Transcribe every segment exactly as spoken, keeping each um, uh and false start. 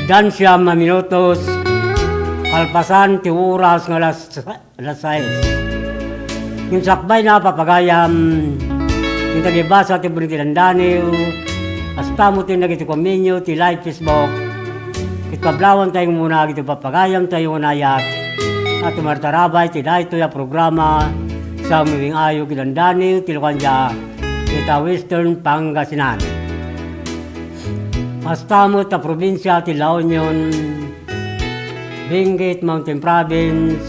Dian siam a minutos, kalpasan ti oras nga alas, alas sais. Ngem sakbayna, papagayam, ngem dagiti basa ti buri ti dandaniw, kasta met ti dagiti komenyo ti live Facebook. Ket kablawantayo umuna dagiti papagayamtayo nga naayat a tumartarabay ti daytoy a programa sa umiwing-ayo ket dandaniw ti Lukandia, ita Western Pangasinan. Kasta met a probinsia ti La Union, Benguet Mountain Province,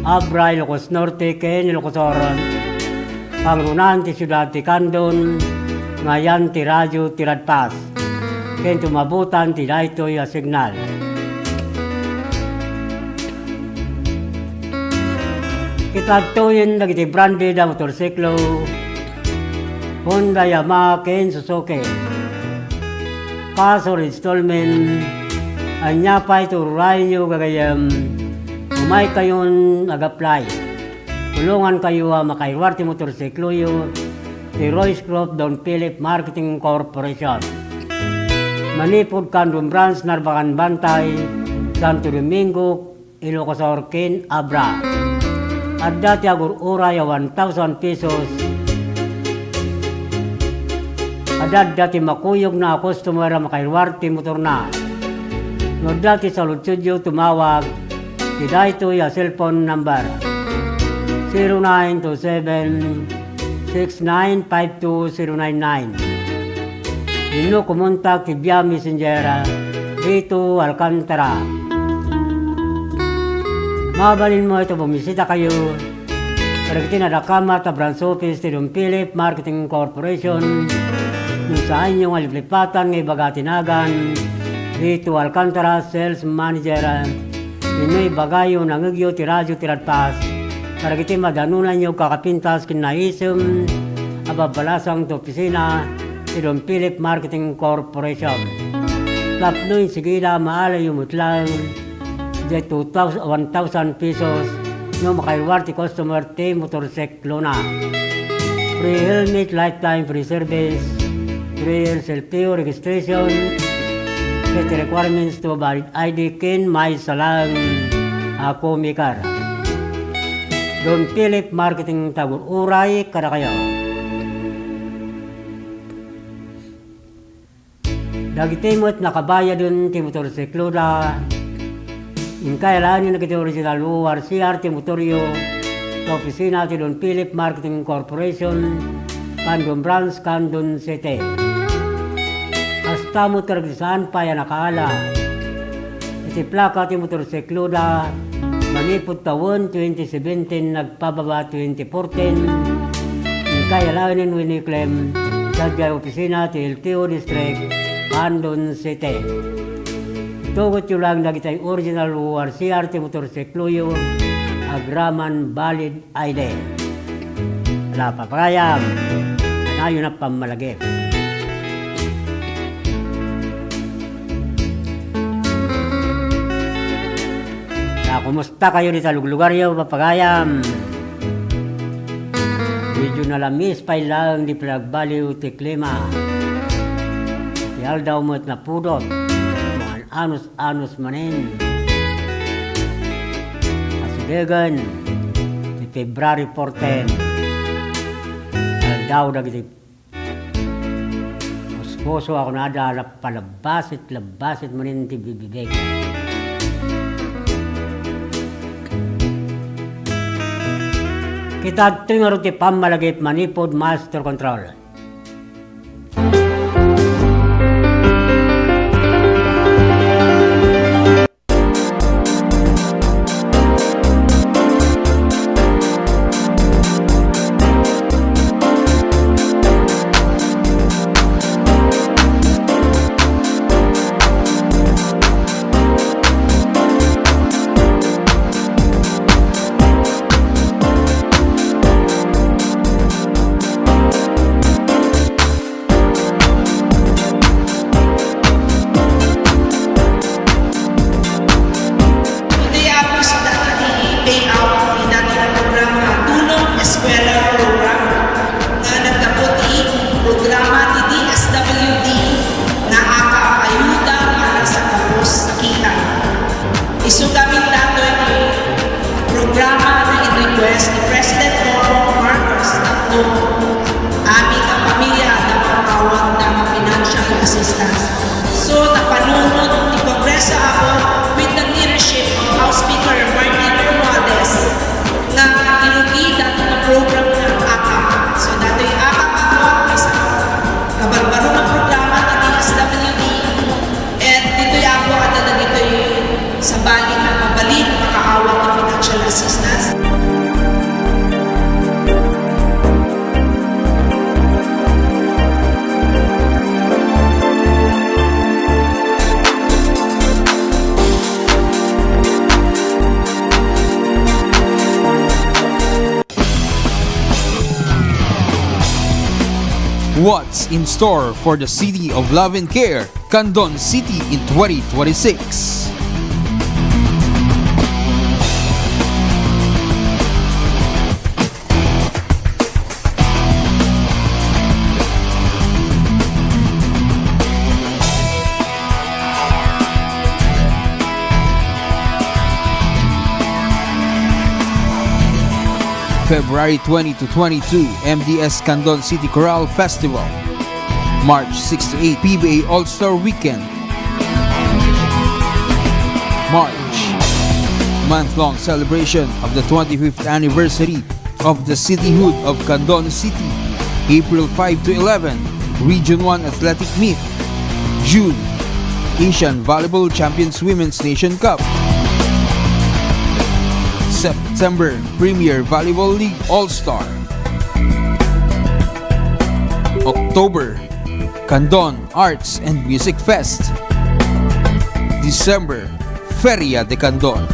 Abra, Ilocos Norte, ken Ilocos Sur, pangrunaan ti siudad ti Candon, nga ayan ti radio ti Radpas, ken tumabutan ti daytoy a signal. Ket adtoyen dagiti branded a motorsiklo, Honda, Yamaha, ken Suzuki. Cash or installment, ania pay ti ururayenyo gagayyem, umaykayon ag-apply. Tulongankayo a makairuar ti motorsikloyo ti Royce Group Don Philip Marketing Corporation. Manipud Candon Branch, Narbacan Bantay, Santo Domingo, Ilocos Sur ken Abra. Adda ti agur-uray a one thousand pesos. Adda, adda ti makuyogna a customer a makairuar ti motorna. No adda ti saludsodyo, tumawag ti daytoy a cellphone number, zero nine two seven, six nine five two zero nine nine. Wenno kumontak ti via Messenger, Vito Alcantara. Mabalin met a bumisitakayo kadagiti nadakamat a branch office ti Don Philip Marketing Corporation. No saanyo nga liplipatan nga ibaga ti nagan, Vito Alcantara, Sales Manager, wenno ibagayo, nangngegyo ti radio ti Radpas kadagiti madanonanyo kakapintas ken naisem a babbalasang ti opisina ti Don Philip Marketing Corporation. Tapno insigida, maalayo met laeng diay two thousand, one thousand pesos no makairuar ti customer ti motorsiklona. Free helmet, lifetime free service, free L C L T O registration, ket requirements to valid I D ken maysa laeng a co-maker. Don Philip Marketing, tagur-uray kadakayo. Dagiti met nakabayaden ti motorsikloda, inkay alaenen dagiti original O R C R ti motoryo ta opisina ti Don Philip Marketing Corporation, Candon Branch, Candon City. Kasta met kadagiti saan pay a nakaala iti plaka ti motorsikloda manipud tawen twenty seventeen nagpababa twenty fourteen, inkay alaenen wenno iklem sadiay opisina ti L T O District, Candon City. Itugotyo laeng dagiti original O R C R ti motorsikloyo agraman valid I D. Ala, papagayam, anayon a pammalagip. Ala, kumustakayo dita luglugaryo, papagayam? Medyo nalamis pay laeng ti panagbaliw ti klima. Ti aldaw met napudot, mangan-anos anos manen. Asidegen ti February fourteen, aldaw dagiti muskuso a kunada, napalabbasit-labbasit manen ti bibibig. Ket adtoy ngarud ti pammalagip manipud master control. So, napanunot ti Kongreso Apo with the leadership of House Speaker Martin Romualdez nga irugi daytoy nga program nga AKAP. So, daytoy AKAP Apo, isa ka barbaro nga programa ti D S W D. And ditoy Apo, adda dagitoy sabali nga mabalin makaawat ti financial assistance. What's in store for the City of Love and Care, Candon City in twenty twenty-six? February twenty to twenty-two, M D S Candon City Chorale Festival. March six to eight, P B A All-Star Weekend. March, month-long celebration of the twenty-fifth anniversary of the cityhood of Candon City. April five to eleven, Region one Athletic Meet. June, Asian Volleyball Champions Women's Nation Cup. September, Premier Volleyball League All-Star. October, Candon Arts and Music Fest. December, Feria de Candon.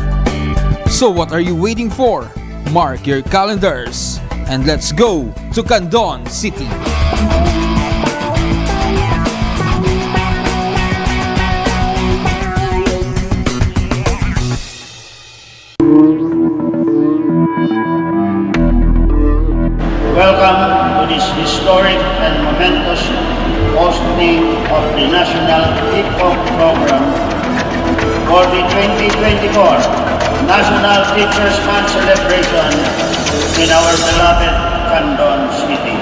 So what are you waiting for? Mark your calendars and let's go to Candon City. Welcome to this historic and momentous hosting of the National Hip Hop Program for the twenty twenty-four National Teachers Month celebration in our beloved Candon City.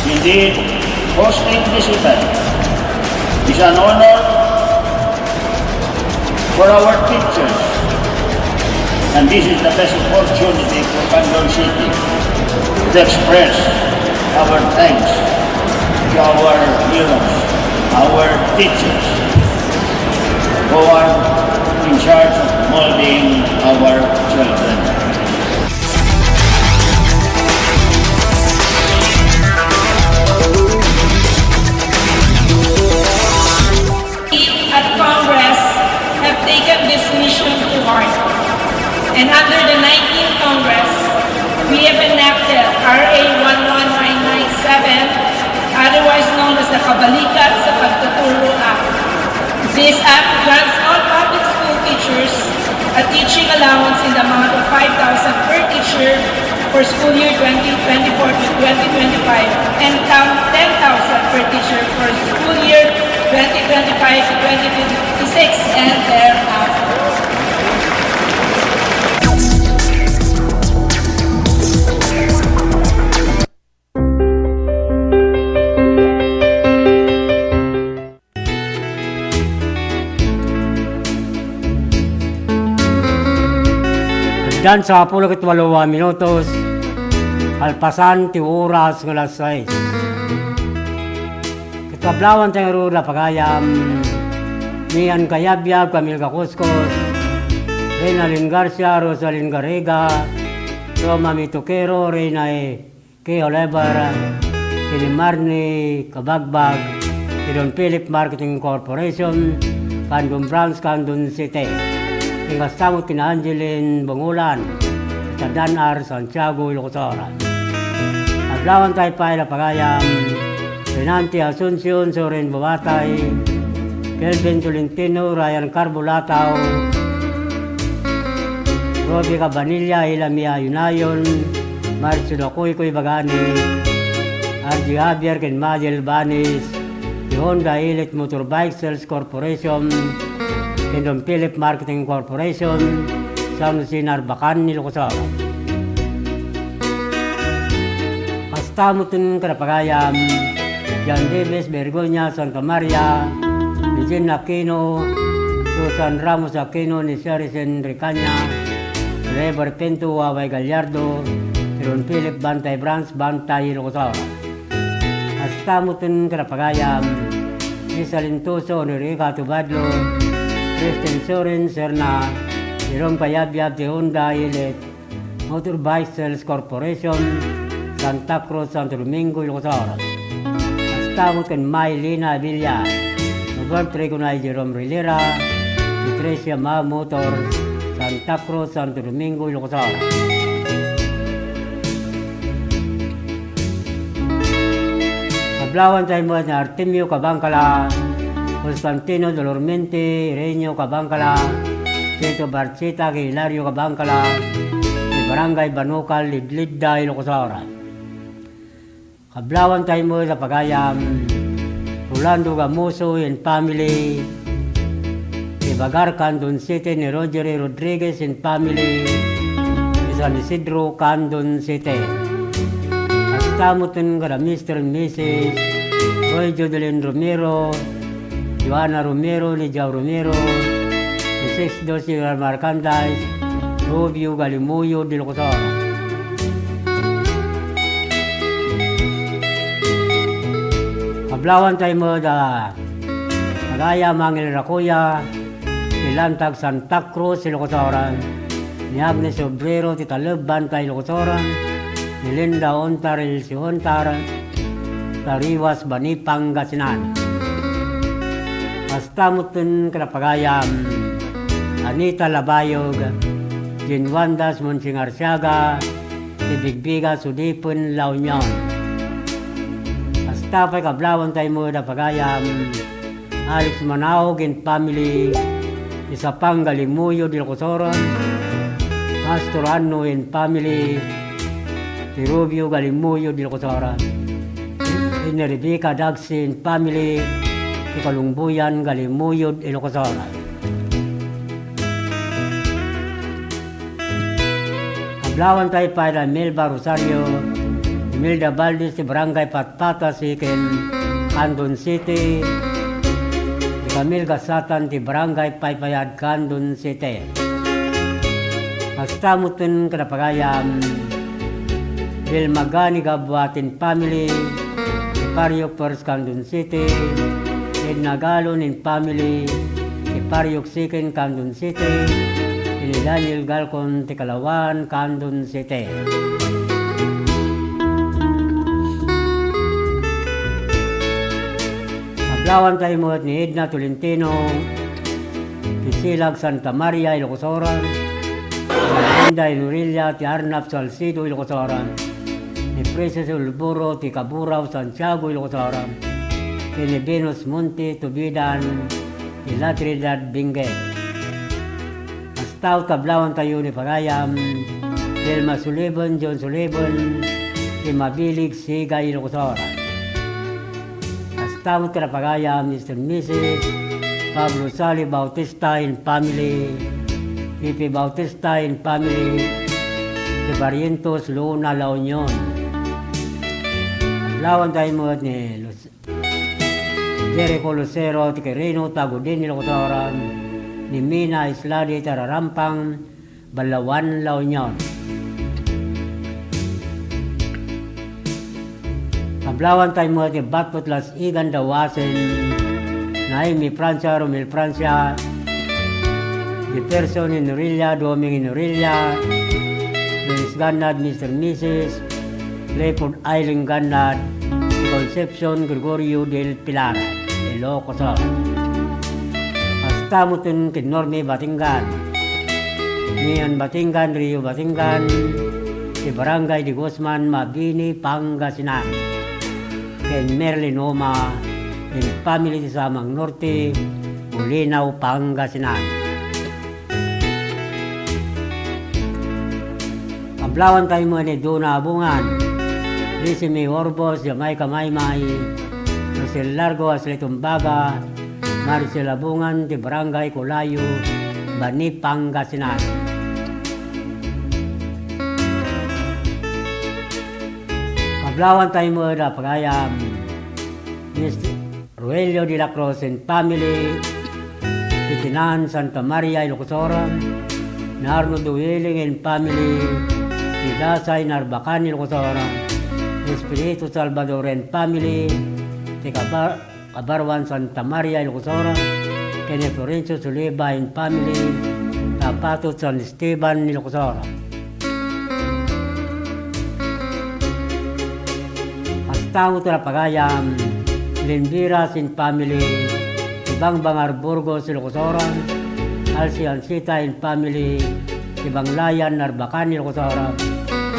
Indeed, hosting this event is an honor for our teachers. And this is the best opportunity for Candon City to express our thanks to our heroes, our teachers, who are in charge of molding our children. At Congress have taken this mission to heart. And under the nineteenth Congress, we have enacted R A one one nine nine seven, otherwise known as the Kabalikan sa Pagtuturo Act. This act grants all public school teachers a teaching allowance in the amount of five thousand per teacher for school year twenty twenty-four to twenty twenty-five and ten thousand per teacher for school year twenty twenty-five to twenty twenty-six and thereafter. Addan sa pulo ket walo a minutos, kalpasan ti oras nga alas sais. Ket ablawan tayo ngarud a pagayam, ni Ann Kayabyab, Camille Kakuskos, Reynalyn Garcia, Rosalyn Garriga, Roma Mituquero, Reyna E. Kay Oliver, ken ni Marnie Kabagbag, ti Don Philip Marketing Corporation, Candon Branch, Candon City. Ken kasta met ken ni Angeline Bungulan, ita Dan R. Santiago, Ilocos Sur. Ablawan tayo pay la pagayam, Renante Asuncion, Soren Bumatay, Kelvin Tolentino, Ryan Carbolatao, Robbie Cabanilla, Ila Mia Yunayon, Marcio Dacoy, Koy Bagani, R J Javier ken Majel Banis, ti Honda Elite Motorbike Sales Corporation, ken Don Philip Marketing Corporation, San Jose Narbacan, Ilocos Sur. Kasta met ken kadapagayam, John Davis Bergonia Santa Maria, ni Jean Aquino, Susan Ramos Aquino, ni Sherison Recaña, Trevor Pinto, Waway Gallardo, Ron Philip Bantay Branch, Bantay, Ilocos Sur. Kasta met ken kadapagayam, Lisa Lintoso, Enrica Tubadlo, Kristen Soren Serna, Jerome Kayabyab ti Honda Elite Motorbike Sales Corporation, Santa Cruz, Santo Domingo, Ilocos Sur. Kasta met ken Maylina Abilla, Robert Regonay, Jerome Rilera, Patricia Ma Motors, Santa Cruz, Santo Domingo, Ilocos Sur. Kablawan tayo met ni Artemio Cabangcala, Constantino Dolormente, Irenio Cabangcala, Tito Barchita, Hilario Cabangcala, ti Barangay Banukal, Lidlidda, Ilocos Sur. Kablawan tayo met a pagayam, Rolando Gamuso and family, ti Bagar, Candon City, ni Roger Rodriguez and family, ti San Isidro, Candon City. Kasta met ken kada Mister and Missus Roy Jodelin Romero, Joanna Romero, ni Jao Romero, ni Sixto Sierra Marcandies, Rubio Galimuyo, Ilocos Sur. Kablawan tayo met a pagayam, Angel Racoya, ti Lantag, Santa Cruz, Ilocos Sur, ni Agnes Obrero, ti Taleb, Bantay, Ilocos Sur, ni Linda Ontar, Elsie Ontar, Tariwas, Bani, Pangasinan. Kasta met ken kada pagayam, Anita Labayog, Jean Wandas, Monsing Arsiaga, ti Bigbiga, Sudipen, La Union. Kasta pay kablawan tayo met a pagayam, Alex Manaog and family, ti Sapang, Galimuyo, Ilocos Sur, Pastor Anno and family, ti Rubio, Galimuyo, Ilocos Sur, ni Rebecca Dagsi and family, ti Kalungbuyan, Galimuyo, Ilocos Sur. Kablawan tayo pay da Melba Rosario, Imelda Valdez ti Barangay Patpata, Siquem, Candon City, ni Camille Gasatan ti Barangay Paypayad, Candon City. Kasta met ken kada pagayam, Vilma Gani Gabua and family, ti Pariok First, Candon City, Edna Galon and family, ti Pariok Second, Candon City, ni Daniel Galcon ti Kalawan, Candon City. Kablawan tayo met ni Edna Tolentino, ti Silag, Santa Maria, Ilocos Sur, ni Brenda Inorilla, ti Arnap, Salcedo, Ilocos Sur, ni Princess Olboro, ti Caburao, Santiago, Ilocos Sur, ni Venus Monte, Tubidan, ti La Trinidad, Benguet. Kasta met kablawan tayo ni pagayam, Vilma Sullivan, John Sullivan, ti Mabilig, Sigay, Ilocos Sur. Kasta met kada pagayam, Mister and Missus Pablo Sali Bautista and family, Pipi Bautista and family, ti Barrientos, Luna, La Union. Kablawan tayo met ni Lus-, Jericho Lucero, ti Quirino, Tagudin, Ilocos Sur, ni Mina Isladi, Tararampang, Balawan, La Union. Kablawan tayo met ni Batput Las Igan Dawasen, Naimi Francia, Romel Francia, Jefferson Inorilla, Doming Inorilla, Luis Gannad, Mister and Missus Clifford Island Gannad, Concepcion Gregorio del Pilar, Ilocos Sur. Kasta met ken Normi Batingan, Nian Batingan, Rio Batingan, ti Barangay de Guzman, Mabini, Pangasinan. Ken Merlin Oma and family ti Samang Norte, Bolinao, Pangasinan. Kablawan tayo met ni Dona Abungan, Rizzy May Horbos, Jamaica Maymay, Rosel Largo, Ashley Tumbaga, Maricel Abungan, ti Barangay Colayo, Bani, Pangasinan. Kablawanta met a pagayam, Mister Rogelio de la Cruz and family, ti Tinan, Santa Maria, Ilocos Sur, ni Arnold Uhiling and family, ti Dasay, Narbacan, Ilocos Sur, Espiritu Salvador and family, ti Kabar-, Kabarwan, Santa Maria, Ilocos Sur, ken ni Florencio Soliva and family, Tapatot, San Esteban, Ilocos Sur. Kasta met a pagayam, Lenviras and family, ti Bangbangar, Burgos, Ilocos Sur, Alci Ancita and family, ti Banglayan, Narbacan, Ilocos Sur,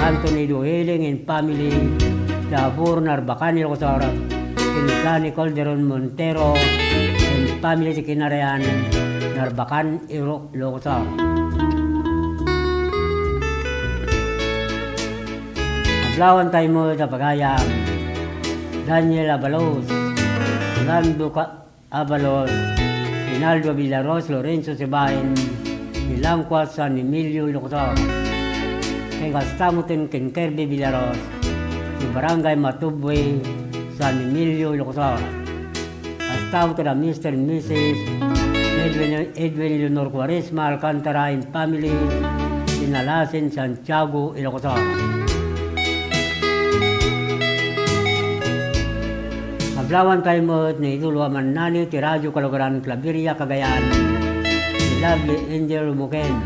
Anthony Duhiling and family, ti Abur, Narbacan, Ilocos Sur, ken Sunny Calderon Montero and family, ti Kinarean, Narbacan, Ilo-, Ilocos Sur. Kablawanta met a pagayam, Daniel Abalos, Orlando Ca-, Abalos, Rinaldo Villaros, Lorenzo Sibain, ti Langcuas, San Emilio, Ilocos Sur. Ken kasta met ken Kirby Villaros, ti Barangay Matubwe, San Emilio, Ilocos Sur. Kasta met da Mister and Missus Edwin, Edwin Leonor Cuaresma Alcantara and family, ti Nalasen, Santiago, Ilocos Sur. Kablawanta met ni idolo a mannani ti Radio Kalugaran, Claveria, Cagayan, ni Lovely Angel Muken.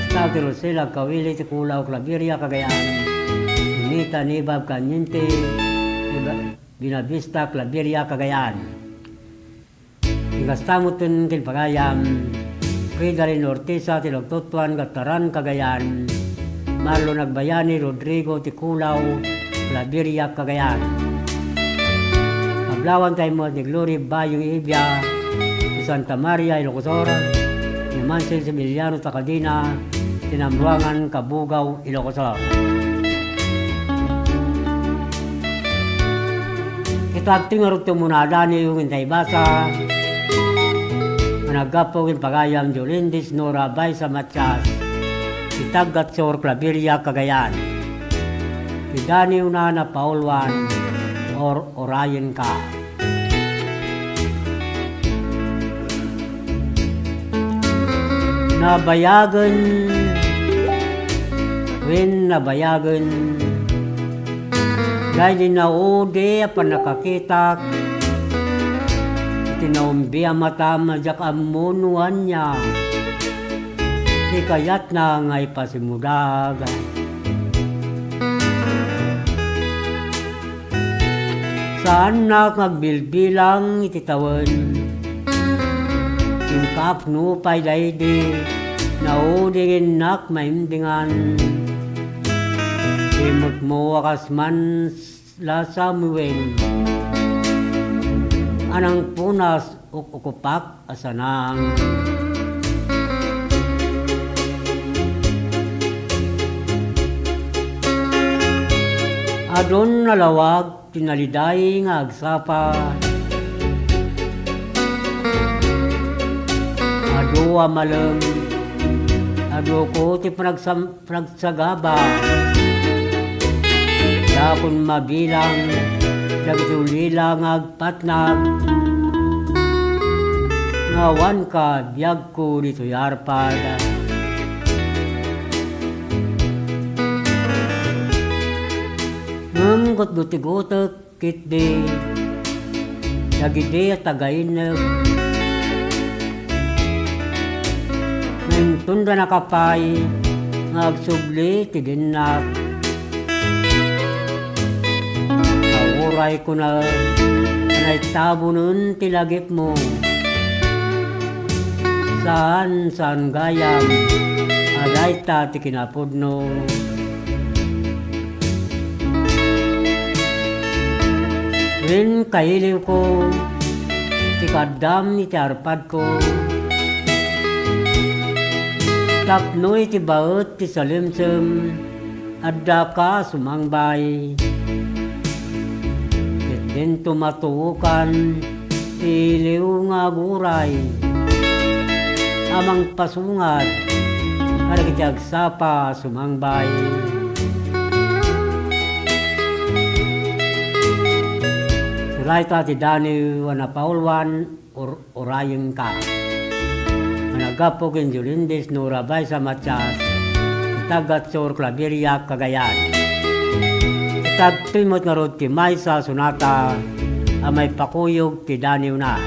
Kasta ti Rosel Agkawili ti Kulao, Claveria, Cagayan, ni Nita Nibab Caliente, Iba-, Buenavista, Claveria, Cagayan. Ti kasta met ken pagayam, Fridalin Ortiza ti Lagtutuan, Gataran, Cagayan, Marlon Agbayani, Rodrigo ti Kulao, Claveria, Cagayan. Kablawanta met ni Glory Bayong Ibia ti Santa Maria, Ilocos Sur, ni Mansel Similiano Takadina ti Nambuangan, Cabugao, Ilocos Sur. Ket adtoy ngarud ti umunada ni Yungin Taibasa, nga naggapu ken pagayam Jolindis Nora Baisa Matias, ti Taggatsor, Claveria, Cagayan. Ti Daniw na napauluan, or-, orayenka. Nabayagen, wen nabayagen, daydi naudi a pannakakitak iti naumbi a matam a diak ammo no ania ti kayatna nga ipasimudag. Saannak nga agbilbilang iti tawen. Inkaapno pay daydi, naudingennak maimdingan. Imutmo a kas man la Samuel, a nangpunas uk-ukupak a sanang. Adun nalawag ti naliday nga agsapa. Adu a malem, adu ko ti panagsam-, panagsagaba. Dakon mabilang dagiti ulila nga agpatnag. Nga awanka biagko ditoy arpad. Ngem gutgutigutek ketdi dagidi a tagainnem. Nga inton danaka pay nga agsubli ti dinnak, ta uray kuna a naitabonen ti lagipmo, saan, saan gayam a dayta ti kinapudno. Wen kailiwko ti kaaddam iti arpadko, tapno iti baet ti salemsem, addaka sumangbay. Inton matuokan ti iliw nga aguray a mangpasungar kadagiti agsapa a sumangbay. Turayta ti daniw a napauluan, ur-, urayenka. Nga naggapu ken Jolindis Nora Baisa Matias, ti taga Sur Claveria, Cagayan. Ita daytoy met ngarud ti maysa a sonata a maipakuyog ti daniwna.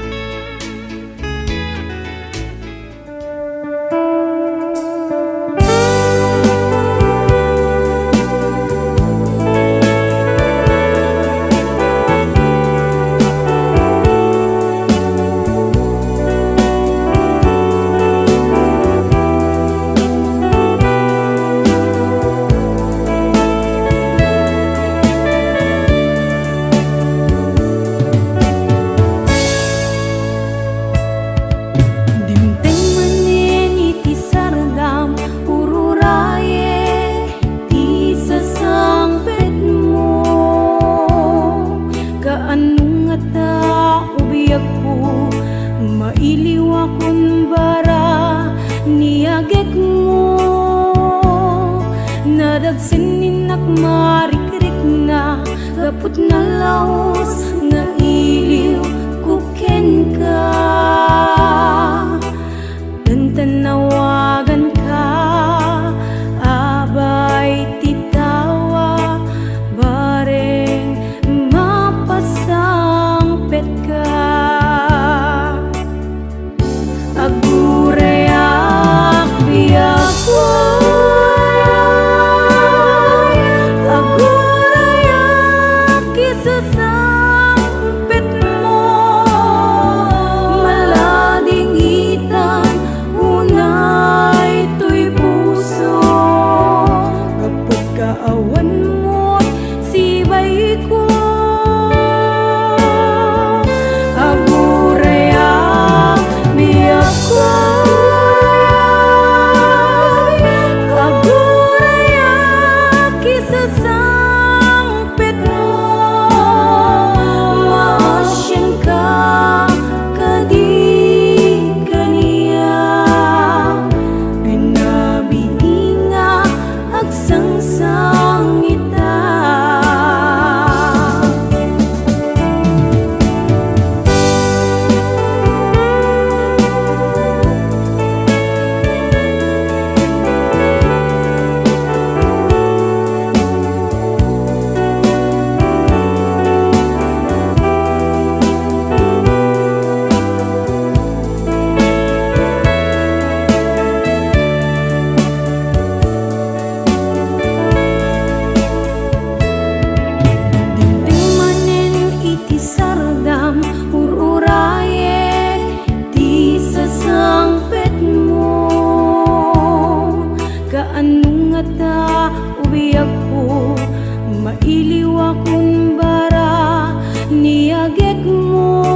Dimteng manen iti sardam, ururayek ti sasangpetmo. Kaano ngata, ubiagko, mailiwakon bara ni agekmo? Nadagsen ni innak marikrikna, gapu ta nalaus nga iliwko kenka. Tantan nawaganka, abay ti tawa, bareng mapasangpetka. Agurayak, biagko, agurayak, isasangpetmo, maladingitan unay toy puso, gapu ta awan met sibaiko. Agurayak, biagko, agurayak, isasangpetmo, maasianka kadi kaniak, binabiinga agsangsangita. Dimteng manen iti sardam, ur-urayek ti sasangpetmo. Kaano ngata, ubiagko, mailiwakon bara ni agekmo?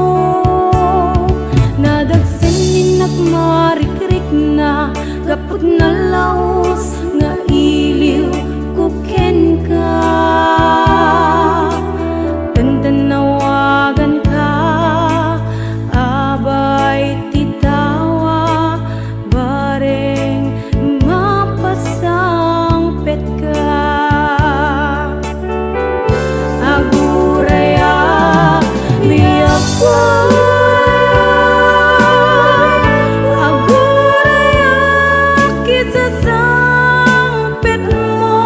Nadagsen ni innak marikrikna, gapu ta nalaus nga iliwko kenka. Tantan nawaganka, abay ti tawa, bareng mapasangpetka. Agurayak, biagko, agurayak, isasangpetmo,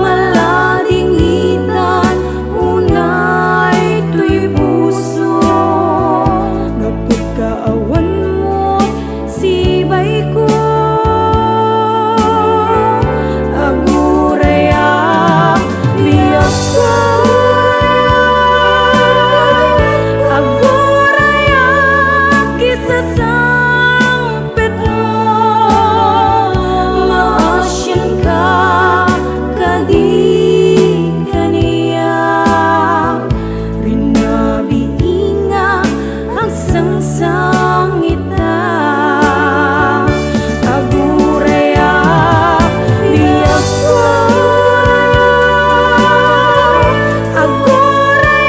maladingitan unay toy puso, gapu ta awan met sibaiko. Agurayak, biagko, agurayak, isasangpetmo, maasianka kadi kaniak, binabiinga agsangsangita. Agurayak, biagko, agurayak,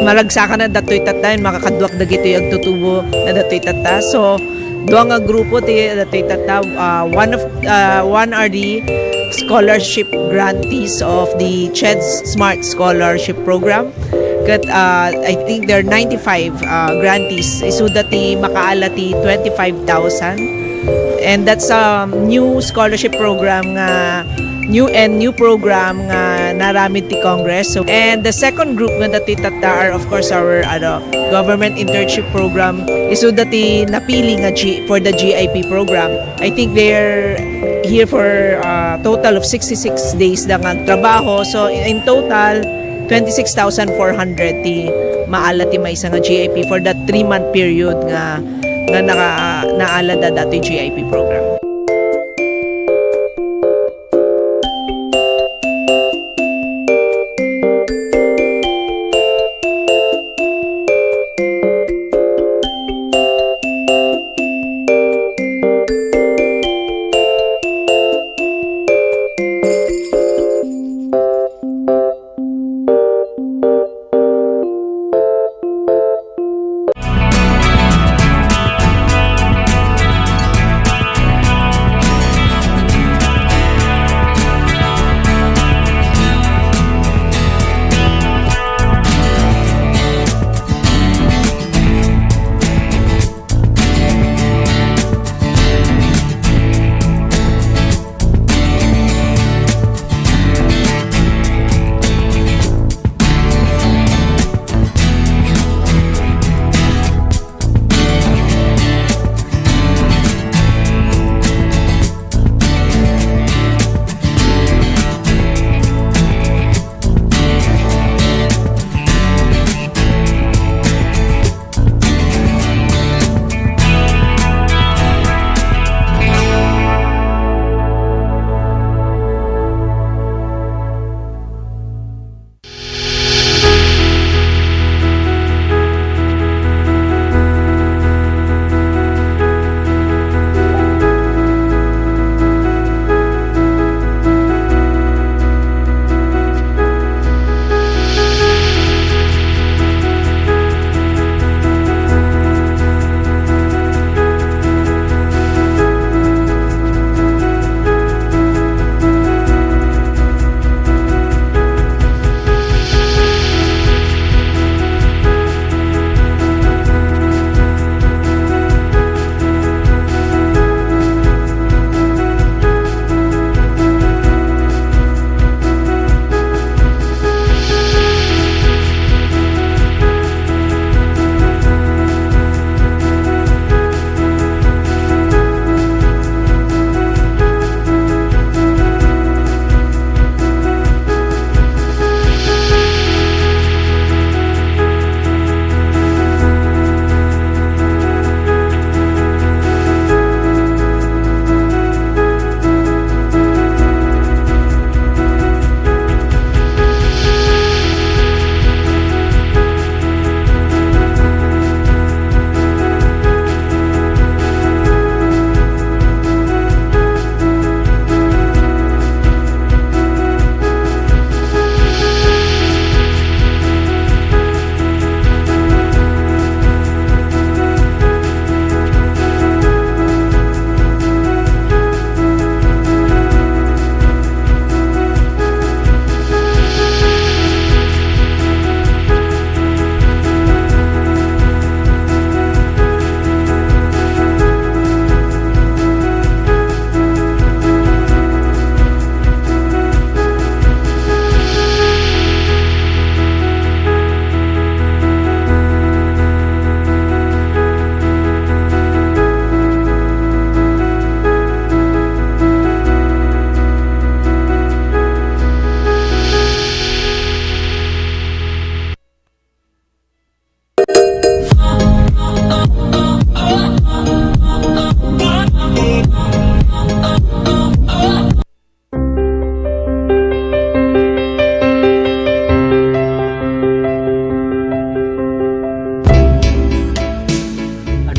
Maragsakan na datoy tatta, makakaduak dagitoy agtutubo na datoy tatta. So, dua nga grupo ti datoy tatta. Uh, one of uh, one are the scholarship grantees of the CHED Smart Scholarship Program. Ket, uh, I think there are ninety-five uh, grantees. Isuda ti makaala ti twenty-five thousand. And that's a new scholarship program nga new and new program nga naaramid ti Congress. So, and the second group nga datoy tatta are, of course, our ano, government internship program. Isuda ti napili nga G, for the G I P program. I think they're here for a total of sixty-six days da nga agtrabaho. So, in total, twenty-six thousand four hundred ti maala ti maysa nga G I P for that three-month period nga, nga naka, naala da datoy G I P program.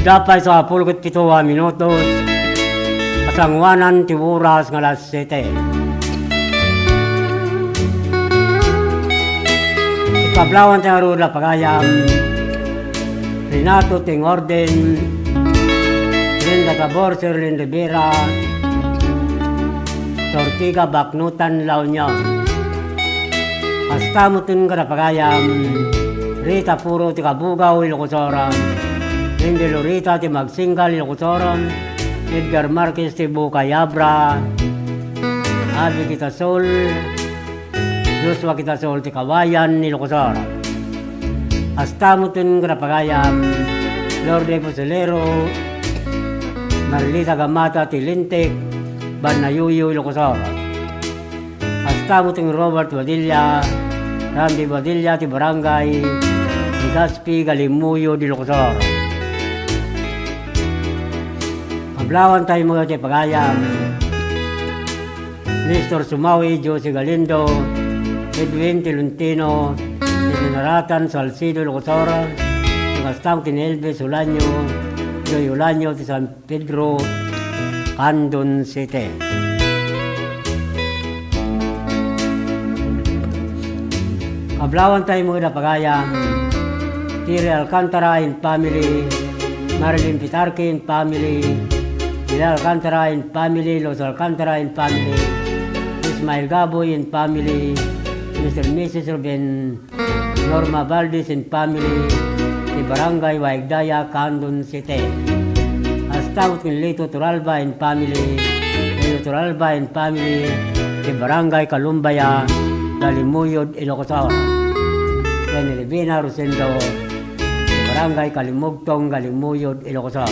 Adda pay sapul ket pito a minutos, kasangoanan ti oras nga alas siete. Iti Pablawan tayo ngarud a pagayam, Renato Tingorden, Linda Tabor, Sherlyn Rivera, Ortega, Baknutan, La Union. Kasta met ken kada pagayam, Rita Puro ti Kabugaw, Ilocos Sur, Lindy Lorita ti Magsinggal, Ilocos Sur, Edgar Marquez ti Bukay, Abra, Abby Quitasol, Joshua Quitasol ti Kawayan, Ilocos Sur. Kasta met ken kada pagayam, Lourdes Fusilero, Marlita Gamata ti Lintik, Banayuyo, Ilocos Sur. Kasta met ken Robert Badilla, Randy Badilla ti Barangay Legazpi, Galimuyod, Ilocos Sur. Pablawan tayo met ti pagayam, Nestor Sumawi, Josie Galindo, Edwin Tolentino, ti Naratan, Salcedo, Ilocos Sur, kasta met ken Elvis Olaño, Joy Olaño ti San Pedro, Candon City. Pablawan tayo met a pagayam, Tire Alcantara and family, Marilyn Pitarque and family, Pilar Alcantara and family, Los Alcantara and family, Ismael Gaboy and family, Mister and Missus Ruben, Norma Valdez and family, ti Barangay Waigdaya, Candon City. Kasta met ken Lito Toralba and family, Lito Toralba and family, ti Barangay Kalumbaya, Galimuyod, Ilocos Sur. Ken Rivina Rosendo, ti Barangay Kalimugtong, Galimuyod, Ilocos Sur.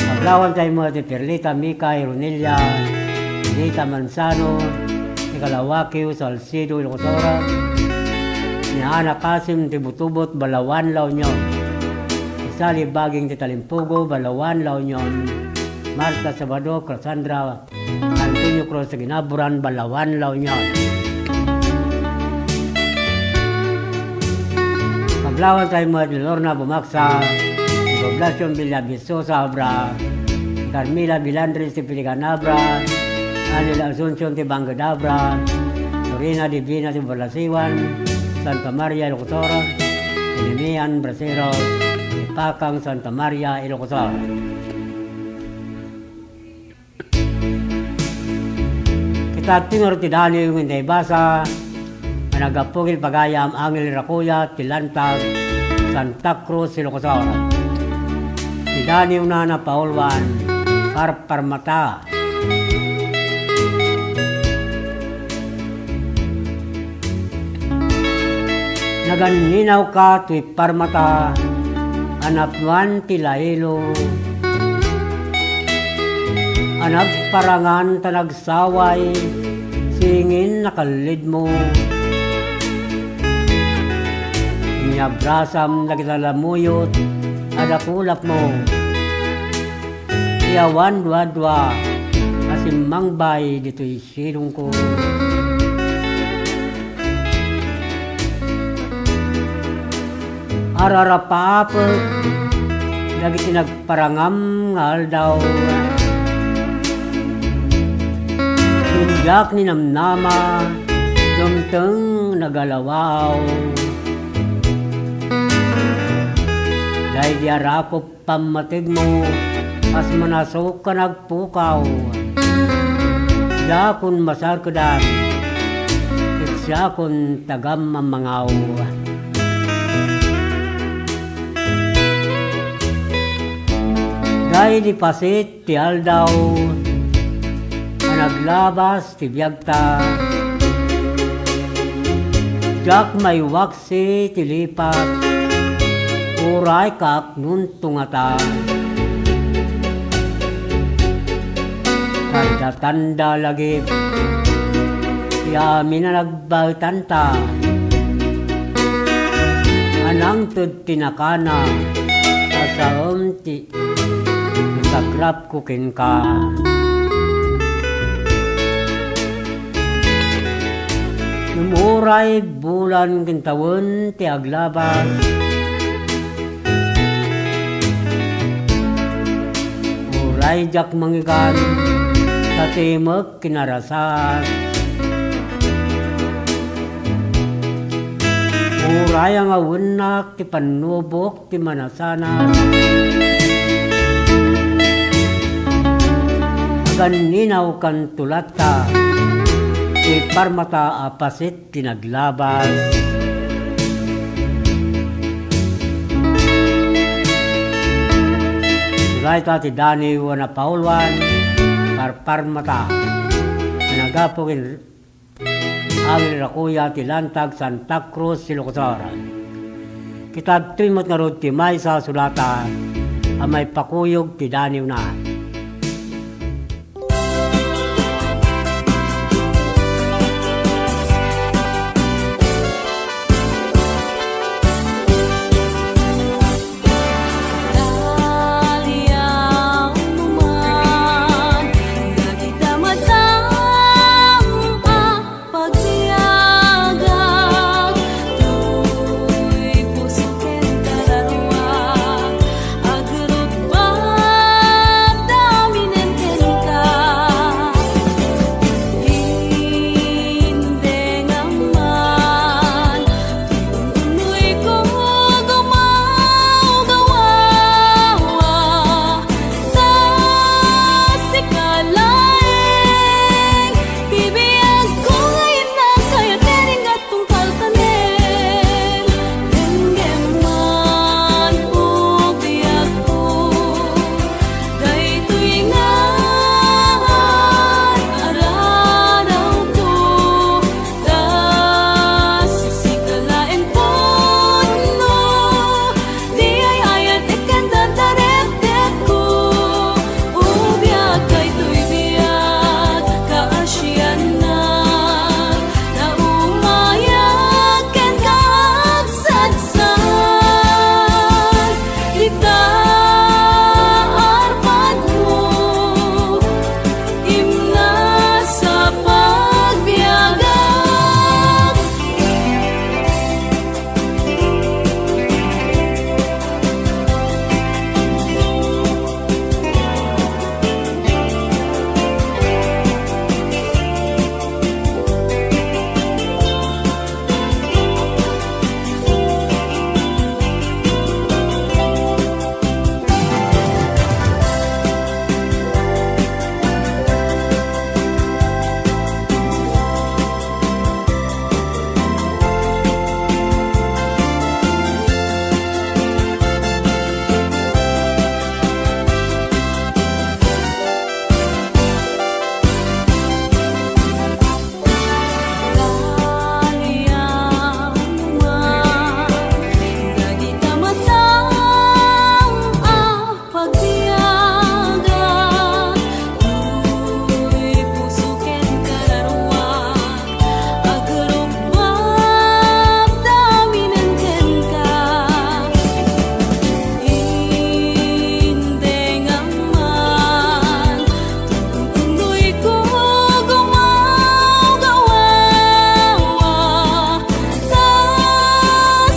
Pablawan tayo met ni Perlita Mika Ironilla, Rita Manzano, ti Kalawakiw, Salcedo, Ilocos Sur, ni Ana Kasim ti Butubot, Balawan, La Union, ni Sally Baging ti Talimpugo, Balawan, La Union, Marta Sabado, Cassandra, Antonio Cruz, Ginaburan, Balawan, La Union. Pablawan tayo met ni Lorna Bumaksa, Poblacion Villavisosa, Abra, Carmela Bilandres ti Piligan, Abra, Anil Asuncion ti Bangked, Abra, Lorena Divina ti Balasiwan, Santa Maria, Ilocos Sur, Nemian Brasero, ti Pakang, Santa Maria, Ilocos Sur. Kita ti ngarud ti daniw nga intay basa, nga naggapu ken pagayam Angel Rakuya ti Lantag, Santa Cruz, Ilocos Sur. Ti daniwna napauluan, Parparmata. Naganninawka toy parmata a napuan ti lailo a nagparangan ta nagsaway singin nakallidmo. Niabrasam dagita lamuyot a dakulapmo. Ti awan duadua a simmangbay ditoy silongko. Ararapaapek dagiti nagparangam nga aldaw. Ngem diak ninamnama, dumteng nagalawaaw. Daydi a rakup pammategmo, kas manasok a nagpukaw. Diakon masarkedan, ket siakon tagamammangaw. Daydi pasit ti aldaw a naglabas ti biagta. Diak maiwaksi ti lipat, uray kaaknon tungata. Tanda-tanda lagip ti amin a nagbaetanta. A nangted ti nakana a saem ti Nasagrapko kenka. Ngem uray bulan ken tawen ti aglabas, uray diak mangigan ta timek kinarasas. Uray a ngawennak ti pannubok ti manasanas, aganinaw kanto latta ti parmata a paset ti naglabas. Dayta ti daniw a napauluan, parparmata, a nagapu ken Angel Rakuya ti Lantag, Santa Cruz, Ilocos Sur. Kitadtoy met ngarud ti maysa a sulata a maipakuyog ti daniwna. Daliaw man dagita matam a pagbiagak, toy puso ken kararuak, agruppat daminen kenka. Indeng man Unoy ko gumawgawa, ta sika laeng ti biagko nga innak, kayat ken inggattong kaltanen. Denggem man, o biagko, daytoy nga aradawko. Ta sika laeng pudno ti ay-ayat ken dardarepdepko. O biag, daytoy biag, kaasiannak, naumayak ken kaagsadsad. Ita, arpadmo, imnas a pagbiagak. Indengan man, tutuloy ko gumawgawa. Ta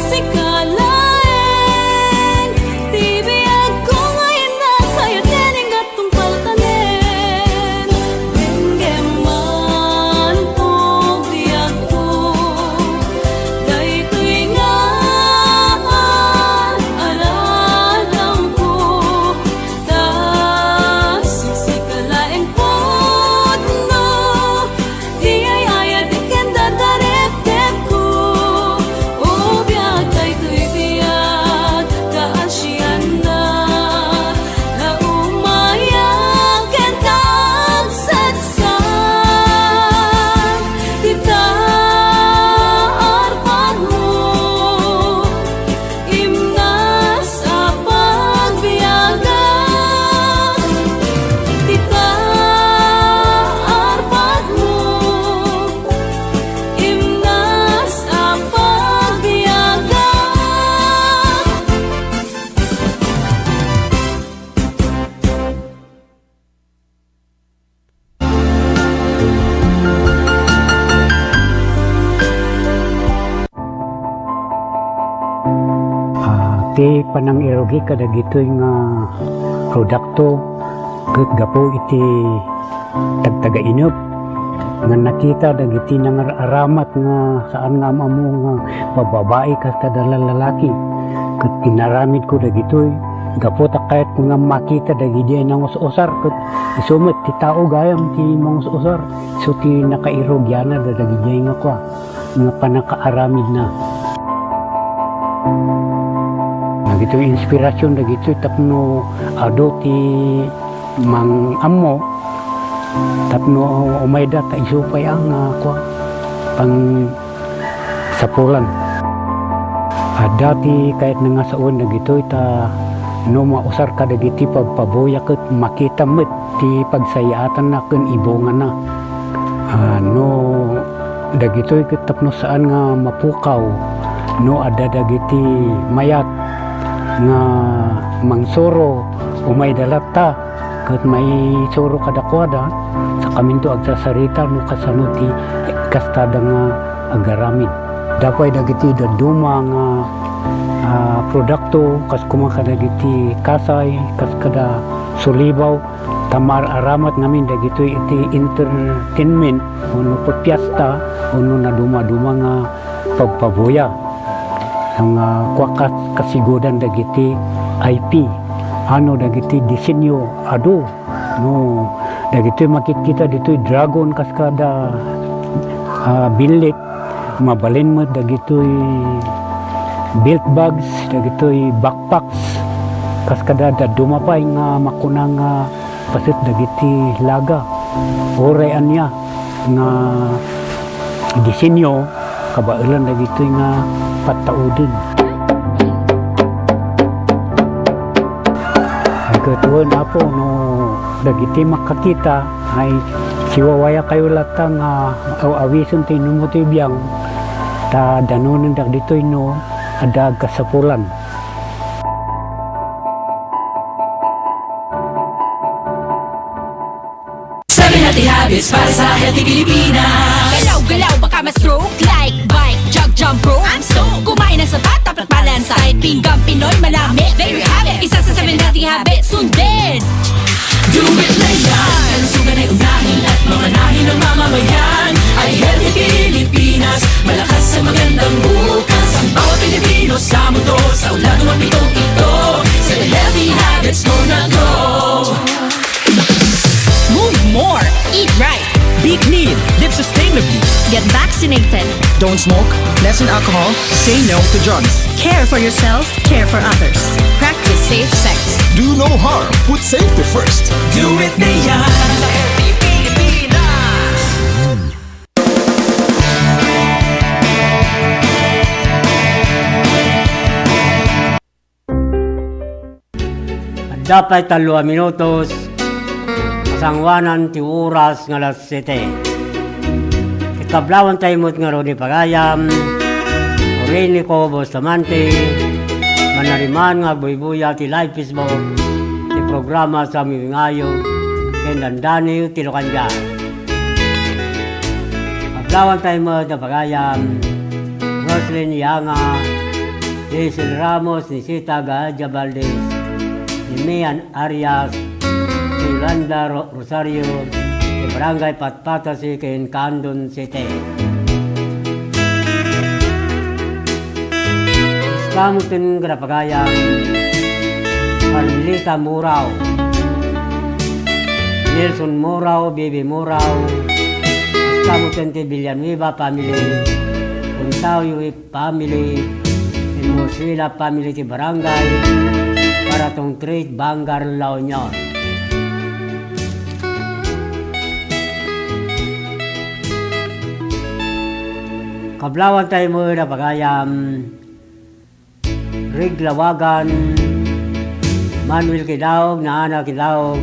sika laeng ti biagko nga innak, kayat ken inggattong kaltanen. Denggem man, o biagko, daytoy nga aradawko. Ta sika laeng pudno ti ay-ayat ken dardarepdepko. O biag, daytoy biag, kaasiannak, naumayak ken kaagsadsad. Ita, arpadmo, imnas a pagbiagak. Ita, arpadmo, imnas a pagbiagak. Ah, ti panangirugi kadagitoy nga produkto ket gapu iti tagtagainep. Nga nakita dagiti nangar-aramat nga saan nga am-ammo nga babbabai kas kada lalaki. Ket inaramidko dagitoy, gapu ta kayatko nga makita dagidiay nangus-usar, ket isu met ti tao gayam ti mangus-usar. Isu ti nakairugianna dagijay nga kua, nga pannakaaramidna. Dagitoy inspirasyon dagitoy tapno adu ti mang-ammo tapno umayda ta isu pay a nga kua, pangsapulan. Adda ti kayatna nga sawen dagitoy ta no mausar kadagiti pagpabuya ket makitam met ti pagsayaatanna ken ibungana. Ah, no dagitoy ket tapno saan nga mapukaw, no adda dagiti mayat nga mangsuro, umayda latta ket maisuro kadakuada, sakaminto agsasarita no kasano ti kastada nga agaramid. Adda pay dagiti dadduma nga, ah, produkto, kas koma kadagiti kasay, kas kada sulibaw, ta maar-aramat ngamin dagitoy iti entertainment, wenno piesta, wenno nadumaduma nga pagpabuya. Nga kua kas-, kasigudan dagiti I P, ano dagiti disenyo, adu. No, dagitoy makitkita ditoy dragon kas kada, ah, billit, mabalin met dagitoy belt bags, dagitoy backpacks, kas kada dadduma pay nga makuna nga paset dagiti laga. Uray ania nga disenyo, kabaelan dagitoy nga pattauden. Ay, ket wen, Apo, no dagiti makakita, ay, siwawayakayo latta nga aw-awisen ti inummo ti biang, ta danonen dagitoy no adda agkasapulan. Seven healthy habits para sa healthy Pilipinas. Galaw-galaw, baka ma-stroke. Like, bike, jog, jump rope. I'm stoked. Kumain ng sapat, dapat balansay. Pinggang Pinoy, manami. There you have it. Isa sa seven healthy habits. Sundin. Do it na yan. Kalusugan ay unahin at mamanahin ng mamamayan. Ay healthy Pilipinas. Malakas sa magandang bukas. Ang bawat Pilipino sa mundo. Sa ulado man pitong ito. Seven healthy habits mo na go. Move more. Eat right. Be clean. Live sustainably. Get vaccinated. Don't smoke. Lessen alcohol. Say no to drugs. Care for yourself. Care for others. Practice safe sex. Do no harm. Put safety first. Do it na yan. Sa healthy Pilipinas. Adda pay tallo a minutos, masangoanan ti oras nga alas siete. Ket kablawantay met ngarud ni pagayam, Orinico Bustamante, manariman nga agbuybuya ti live Facebook ti programa sa Mimingayo ken Dandani ti Lukandia. Kablawantay met a pagayam, Roslyn Yanga, Hazel Ramos, Nisita Gaja Valdez, ni Mian Arias, ni Yolanda Ro-, Rosario, ni Barangay Patpatasi ken Candon City. Kastoy met ken kadagiti pagayam, Carmelita Murao, Nelson Murao, Bibi Murao, kastoy met ken ti Villanueva family, Puntaoy family, ken Mosila family ti Barangay Paratong Three, Vanguard, La Union. Kablawantay met a pagayam, Rig Lawagan, Manuel Kidaog, Naana Kidaog,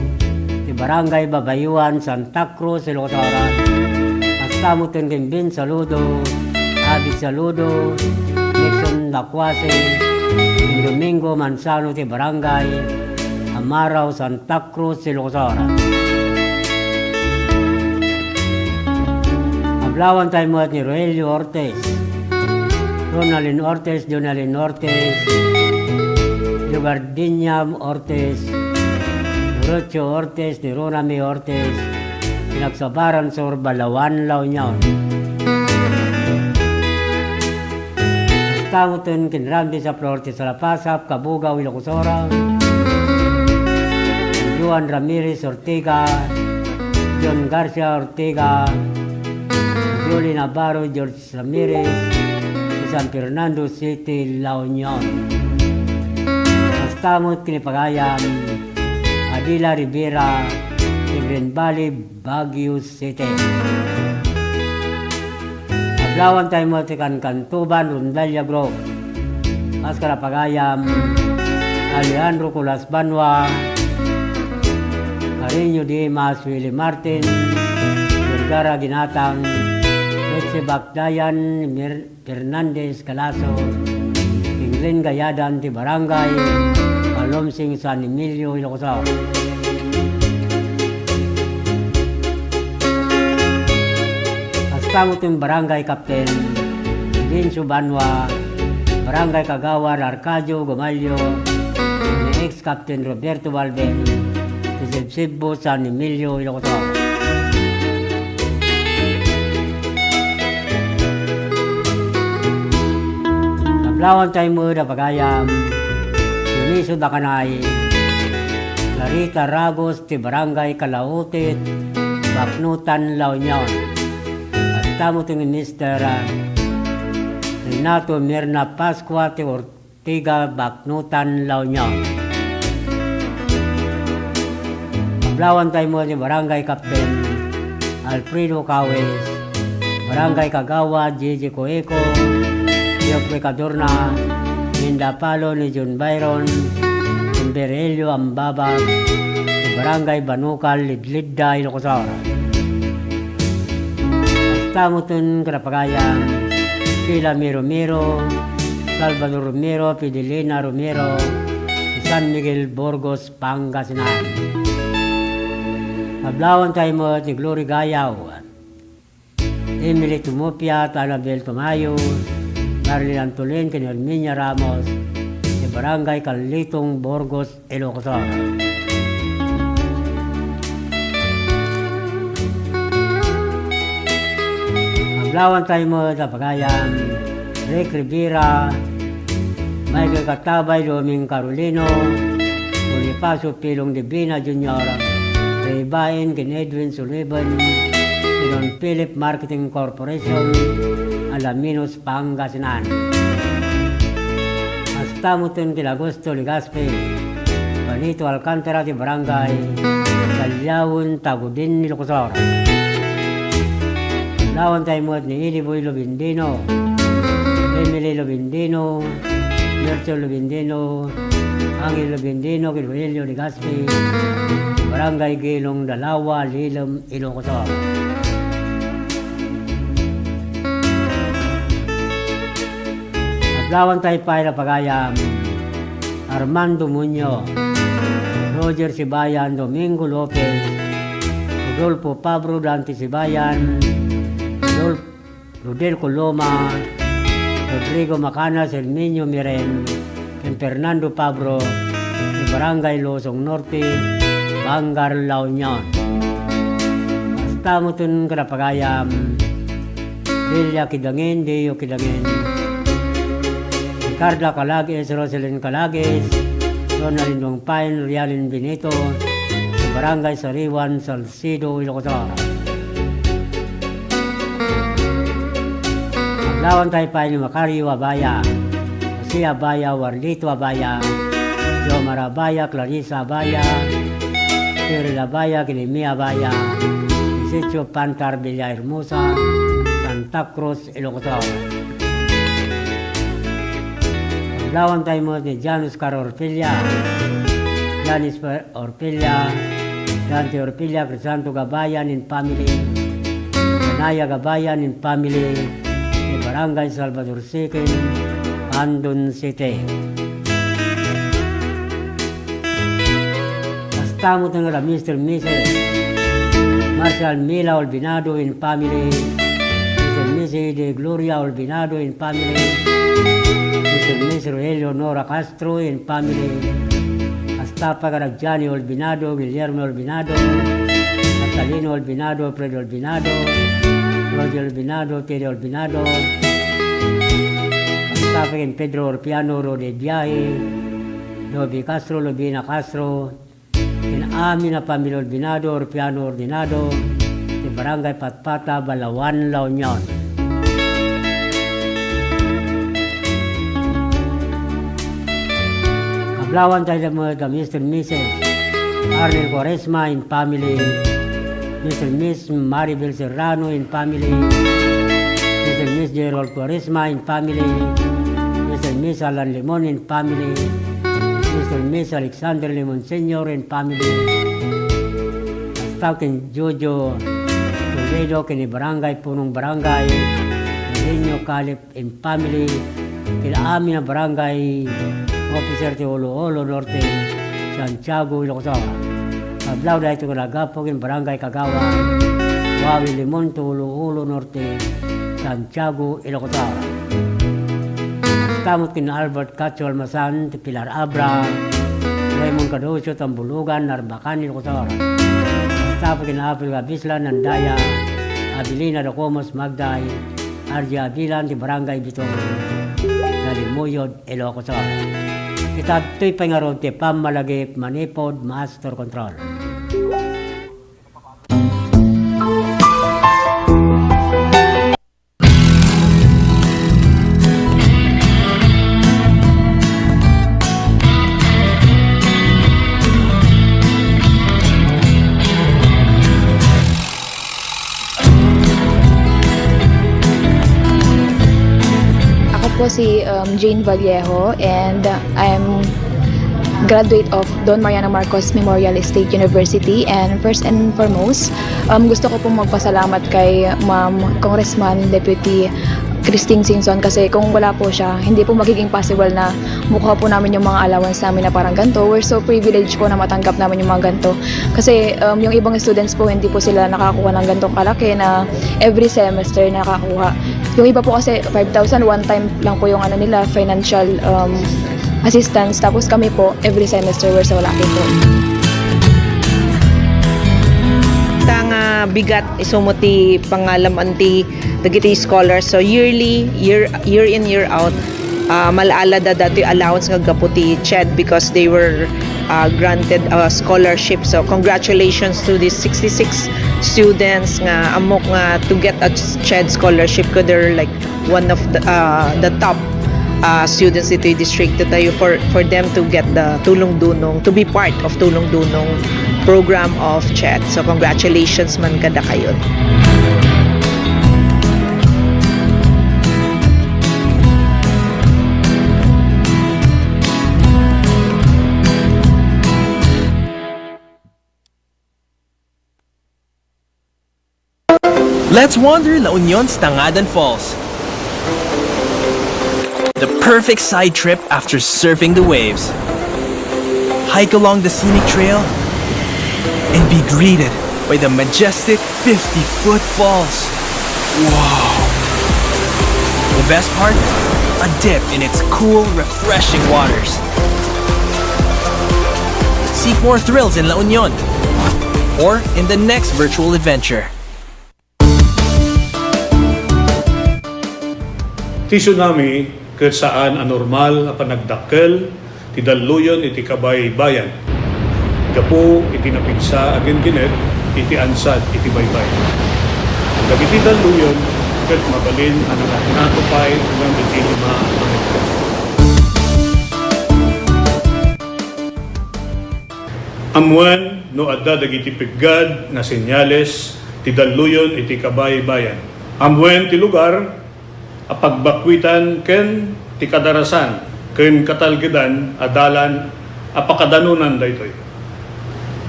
ti Barangay Babayuan, Santa Cruz, Ilocos Sur. Kastoy met ken Bin Saludo, Abid Saludo, Nixon Lacuase, ken Domingo Manzano ti Barangay Amarao, Santa Cruz, Ilocos Sur. Kablawantay met ni Roelio Ortiz, Ronaldin Ortiz, Jonalin Ortiz, Leobardinia Ortiz, Rocio Ortiz, ni Ronami Ortiz, Pinagsabaran Sur, Balaoan, La Union. Kasta metten ken Ramdis a Flor ti Salapasap, Cabugao, Ilocos Sur. Juan Ramirez Ortega, John Garcia Ortega, Julie Navarro, George Ramirez, ti San Fernando City, La Union. Kasta met ken ni pagayam Adela Rivera, ti Green Valley, Baguio City. Ablawanta met ti Kankantuban Rondalia Group. Kas kada pagayam Alejandro Colas Banua, Carreño Dimas, Willie Martin, Vergara Ginatang, Betsy Bakdayan, Mir-, Fernandez Calaso, Tinglin Gayadan ti Barangay Alomsing, San Emilio, Ilocos Sur. Kasta metten Barangay Captain Vincio Banua, Barangay Kagawad Arcadio Gomalio, ni ex Captain Roberto Balben, ti Sibsibbo, San Emilio, Ilocos Sur. Ablawanta met a pagayam Dionisio Dacanay, Clarita Ragos ti Barangay Calautit, Baknotan, La Union. Kasta metten ni Mister Renato Mirna Pascua ti Or-, Tiga, Baknotan, La Union. Ablawanta met ni Barangay Captain Alfredo Cawes, Barangay Kagawad Gigi Coeco, Geoffrey Cadorna, Linda Palo ni John Byron, Emberelio Ambabag, ti Barangay Banukal, Lidlidda, Ilocos Sur. Kasta metten kada pagayam Sheila Miro Miro, Salvador Romero, Fidelina Romero, San Miguel, Burgos, Pangasinan. Ablawanta met ni Glory Gayaw, Emily Tumupia, Annabel Tumayo, Marlene Antolin, ken Herminia Ramos, ti Barangay Carlitong, Burgos, Ilocos Sur. Ablawanta met a pagayam Rick Rivera, Michael Katabay, Doming Carolino, Bonifacio Pilong Divina Junior, Ray Bain, ken Edwin Sullivan, ti Don Philip Marketing Corporation, Alaminos, Pangasinan. Kasta metten ken Augusto Legaspi, Benito Alcantara ti Barangay Callao, Tagudin, Ilocos Sur. Ablawanta met ni Ili Boy Lobendino, Emily Lobendino, Mercio Lobendino, Angel Lobendino, ken Rogelio Legaspi, Barangay Gilong, Dalawa, Lilem, Ilocos Sur. Ablawanta pay a pagayam Armando Muñoz, Roger Sibayan, Domingo Lopez, Rodolfo Pabro, Dante Sibayan, Rodolfo Rodel Coloma, Rodrigo Macanas, Herminio Miren, ken Fernando Pabro, ti Barangay Luzon Norte, Vanguard, La Union. Kasta metten kada pagayam Delia Kidangin, Deo Kidangin, Ricarda Calagues, Roselyn Calagues, Ronaldin Dongpain, Rialin Benito, ti Barangay Sariwan, Sal- Sido, Ilocos Sur. Ablawanta pay ni Macario Abaya, Jose Abaya, Warlito Abaya, Jomar Abaya, Clarissa Abaya, Cyril Abaya, Kinimi Abaya, Isidro Pantar, Villahermosa, Santa Cruz, Ilocos Sur. Ablawanta met ni Jan Oscar Orpilla, Janice Orpilla, Dante Orpilla, Crisanto Gabayan and family, Janaya Gabayan and family, ti Barangay Salvador Siquem, Andon City. Kasta metten kada Mister Missus Marcial Mila Olvinado and family, Mister Missus De Gloria Olvinado and family, Mister Missus Rogelio Nora Castro and family, kasta pay kada Johnny Olvinado, Guillermo Olvinado, Natalino Albinado, Alfredo Albinado, Roger Albinado, Teddy Albinado, Pastape ken Pedro Orpiano, Rode Biahe, Dobi Castro, Lubina Castro, ken amin a pamilya Albinado, Orpiano, Ordinado, ti Barangay Patpata, Balaoan, La Union. Kablawan tayo met da Mister and Missus Arnel Cuaresma and family, Mister and Miss Maribel Serrano and family, Mister and Miss Gerald Cuaresma and family, Mister and Miss Alan Limon and family, Mister and Miss Alexander Limon Senior and family, hasta ken Jojo Toledo ken ni Barangay Punong Barangay, Milenio Calip and family, ken amin a barangay officer ti Olo-Olo Norte, Santiago, Ilocos Sur. Kablaw daytoy nga nagapu ken Barangay Kagawa, Wawi Limon ti Olo-Olo Norte, Santiago, Ilocos Sur. Hasta met ken Albert Cacho Almasan ti Pilar Abra, Raymond Cadocio, Tambulugan, Narbacan, Ilocos Sur. Hasta met ken Apil Gabisla, Nandaya, Abilina Docomos, Magday, Ardia Bilan ti Barangay Bitong, Dalimuyod, Ilocos Sur. Ita ditoy pay ngarud ti pammalagip manipud master control. Ako po si, um, Jane Vallejo, and I'm graduate of Don Mariano Marcos Memorial State University. And first and foremost, um, gusto ko pong magpasalamat kay Ma'am Congressman Deputy Christine Singson, kasi kung wala po siya, hindi po magiging possible na makuha po namin yung mga allowance namin na parang ganito. We're so privileged po na matanggap namin yung mga ganito. Kasi, um, yung ibang students po, hindi po sila nakakuha ng ganitong kalaki na every semester nakakuha. Yung iba po kasi, five thousand, one time lang po yung ano nila, financial, um, assistance. Tapos kami po, every semester, we're so lucky po. Ta nga bigat, isu met ti pangalam-an ti dagiti scholars. So, yearly, year, year in, year out, ah, mal-ala da datoy allowance nga gapu ti CHED because they were, ah, granted a scholarship. So, congratulations to these sixty-six students nga ammok nga to get a CHED scholarship, 'cause they're, like, one of the, ah, the top, ah, students ditoy distrito tayo for, for them to get the Tulong Dunong, to be part of Tulong Dunong program of CHED. So, congratulations man kadakayo. Let's wander La Union's Tangadan Falls. The perfect side trip after surfing the waves. Hike along the scenic trail and be greeted by the majestic fifty-foot falls. Wow! The best part? A dip in its cool, refreshing waters. Seek more thrills in La Union or in the next virtual adventure. Ti tsunami ket saan a normal a panagdakkel ti dalluyon iti kabaybayan gapu iti napigsa a ginginet iti ansad iti baybay. Dagiti dalluyon ket mabalin a nangatngato pay ngem iti lima a metro. Ammoen no adda dagiti peggad nga senyales ti dalluyon iti kabaybayan. Ammoen ti lugar a pagbakkuitan ken ti kadarasan ken katalgedan a dalan a pakadanonan daytoy.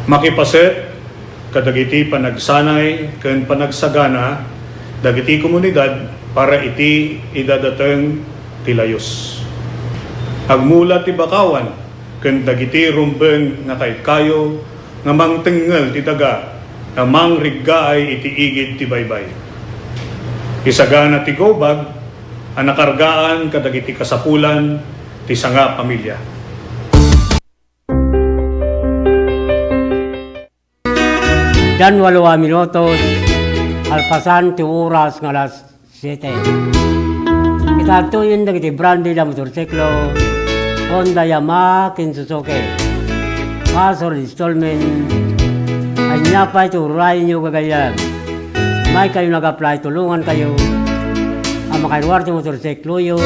Makipaset kadagiti panagsanay ken panagsagana dagiti komunidad para iti idadateng ti layus. Agmula ti bakawan ken dagiti rumbeng nga kaykayo nga mangtengngel ti daga nga mangriggaay iti igid ti baybay. Isagana ti go bag a nakargaan kadagiti kasapulan ti sanga pamilia. Dian walo a minutos, kalpasan ti oras nga alas siete. Ita adtoyen dagiti branded a motorsiklo, Honda, Yamaha, ken Suzuki. Pass or installment, ania pay ti urayenyo gagayyem. Maykayo nag-apply, tulongankayo a makairuar ti motorsikloyo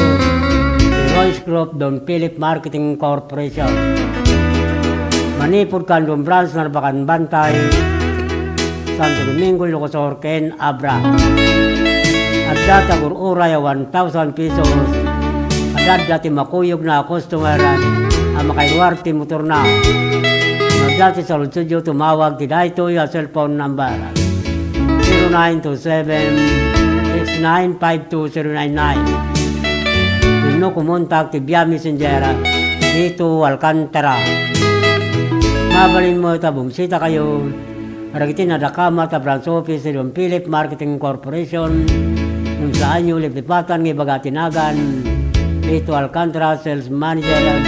ti Royce Group Don Philip Marketing Corporation. Manipud Candon Branch, Narbacan Bantay, Santo Domingo, Ilocos Sur, ken Abra. Adda ti agur-uray a one thousand pesos. Adda ti makuyogna a customer a makairuar ti motorna. Adda ti saludsodyo, tumawag ti daytoy a cellphone number, zero nine two seven, six nine five two zero nine nine. Wenno kumontak ti via Messenger, Tito Alcantara. Mabalin met a bumisitakayo kadagiti nadakamat a branch office ti Don Philip Marketing Corporation, no saanyo liplipatan nga ibaga ti nagan, Tito Alcantara, Sales Manager,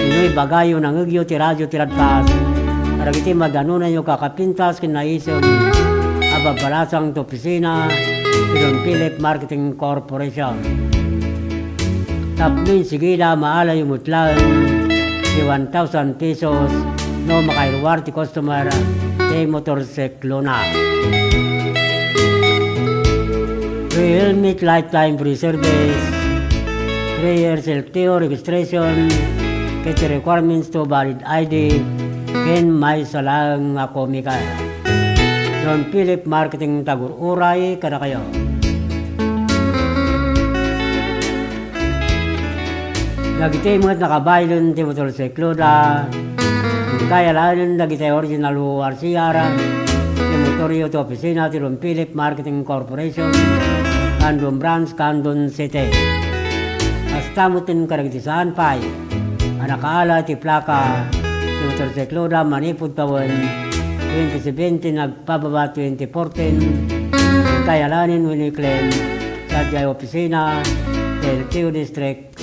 wenno ibagayo, nangngegyo ti radio ti ladpaas kadagiti madanonanyo kakapintas ken naisem a babbalasang ti opisina ti Don Philip Marketing Corporation. Tapno insigida, maalayo met laeng ti one thousand pesos no makairuar ti customer ti motorsiklona. Free helmet, lifetime free service, three years L T O registration, ket requirements to valid I D, ken maysa laeng a komiker. Don Philip Marketing, tagur-uray kadakayo. Dagiti met nakabaylen ti motorsikloda, inkay alaenen dagiti original O R C R ti motoryo ti opisina ti Don Philip Marketing Corporation, Candon Branch, Candon City. Kasta met kadagiti saan pay a nakaala ti plaka ti motorsikloda manipud tawen twenty seventeen agpababa twenty fourteen, inkay alaenen wenno i-claim sadiay opisina ti L T O District,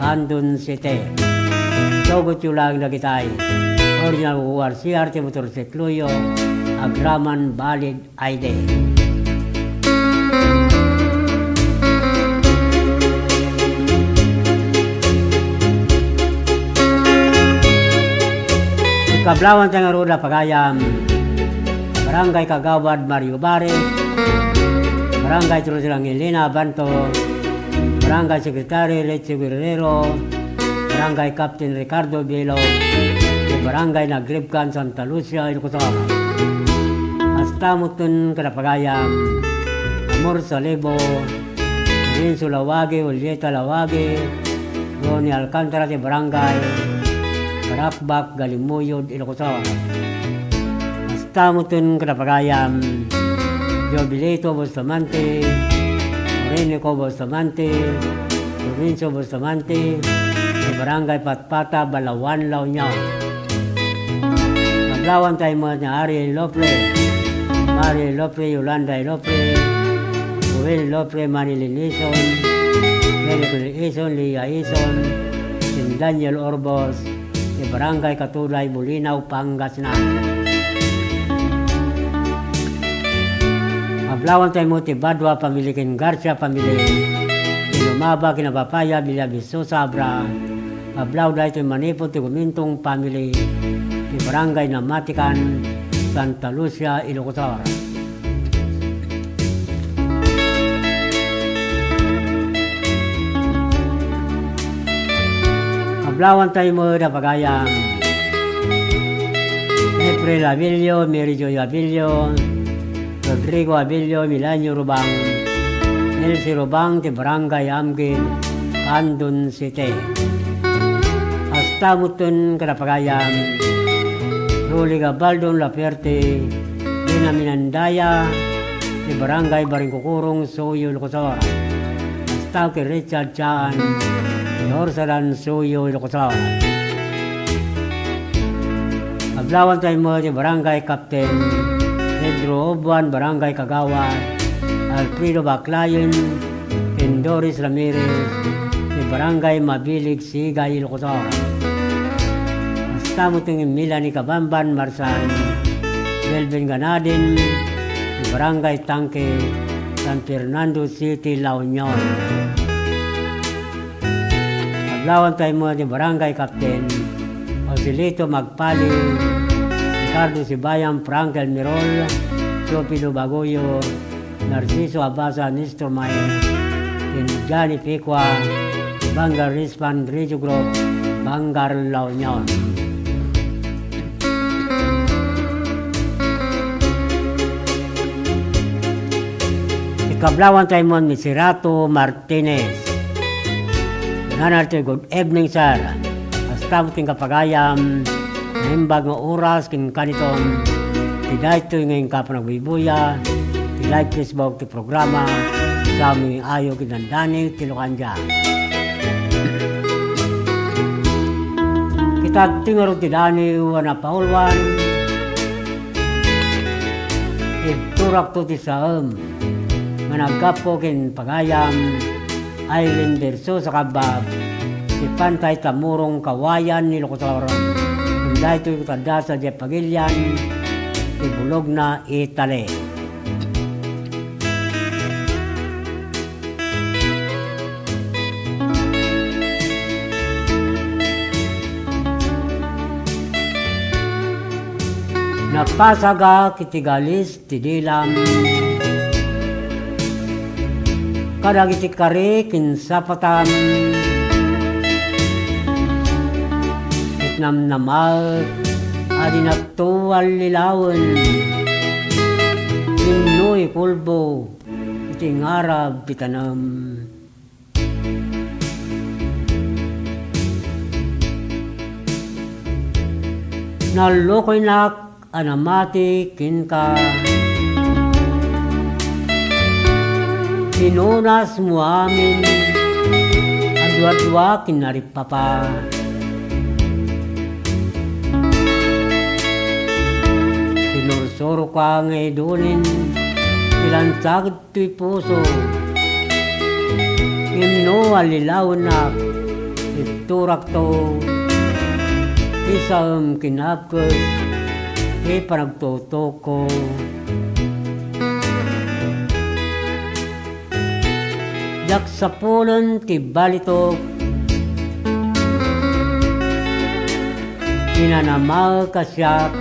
Candon City. Tugotyo laeng dagitay original O R C R ti motorsikloyo agraman valid I D. Kablawan tayo ngarud a pagayam, Barangay Kagawad Mario Bari, Barangay Trusil Angelina Abanto, Barangay Secretary Richie Guerrero, Barangay Captain Ricardo Velo, ti Barangay Nagribkan, Santa Lucia, Ilocos Sur. Kasta met ken kada pagayam, Amor Salibo, Lorenzo Lawagi, Julieta Lawagi, Ronnie Alcantara ti Barangay Barakbak, Galimuyod, Ilocos Sur. Kasta met ken kada pagayam, Jobilito Bustamante, Orenico Bustamante, Lorenzo Bustamante, ti Barangay Patpata, Balaoan, La Union. Kablawan tayo met ni Ariel Lopre, Mario Lopre, Yolanda Lopre, Joel Lopre, Manilin Ison, Miracle Ison, Lia Ison, ken Daniel Orbos, ti Barangay Katuday, Bulinaw, Pangasinan. Kablawan tayo met ti Badua family ken Garcia family, ti Lumaba, Kinabapaya, Villa Vistosa, Abra. Kablaw daytoy manipud ti Gumintong family, ti Barangay Namatikan, Santa Lucia, Ilocos Sur. Kablawan tayo met a pagayam, April Abilio, Mary Joy Abilio, Rodrigo Abilio, Milanio Rubang, Nelsie Rubang, ti Barangay Amgin, Candon City. Kasta met ken kada pagayam, Rolly Gabaldon Lapierte, Dina Minandaya, ti Barangay Baringkukurong, Suyo, Ilocos Sur. Kasta ken Richard Chan, ti Orsadan, Suyo, Ilocos Sur. Kablawan tayo met ti Barangay Captain Pedro Obuan, Barangay Kagawad Alfredo Baclayon, ken Doris Ramirez, ti Barangay Mabilig, Sigay, Ilocos Sur. Kasta met ken Melanie Kabamban Marsan, Melvin Ganadin, ti Barangay Tangke, San Fernando City, La Union. Kablawanta met ni Barangay Captain Joselito Magpali, Ricardo Sibayan, Frank Elmirol, Teofilo Bagoyo, Narciso Abasa, Nestor Mayen, ken Johnny Picua, Bangar Rispan Radio Group, Bangar, La Union. Ikablawanta met ni Serato Martinez. Nanarto, "Good evening, sir. Kasta met ken kapagayam, naimbag nga oras ken kanitom, ti daytoy nga inka panagbuybuya, ti live Facebook, ti programa, Saomi Ayo ken Dandani ti Locandia." Kita ti ngarud ti Daniw a napauluan, ibturakto ti saem nga naggapu ken pagayam, Aileen Versosa Kabbab, ti Pantay Tamurong, Kawayan ni Locotor. Ken daytoy ket adda sadiay pagilian ti Bologna, Italy. Napasagak iti galis ti dilam kadagiti kari ken sapatam, ket namnamaek a dinakto allilawen. Wenno ikulbo iti ngarab ti tanem. Nallukoynak a namati kenka. Pinunasmo amin a duadua ken narippapa. Sinursuroka nga idunin ti lantag ti puso. Wenno allilawennak, ibturakto ti saem ken apkes ti panagtutokko. Diak sapulen ti balitok. Pinanamaek a siak.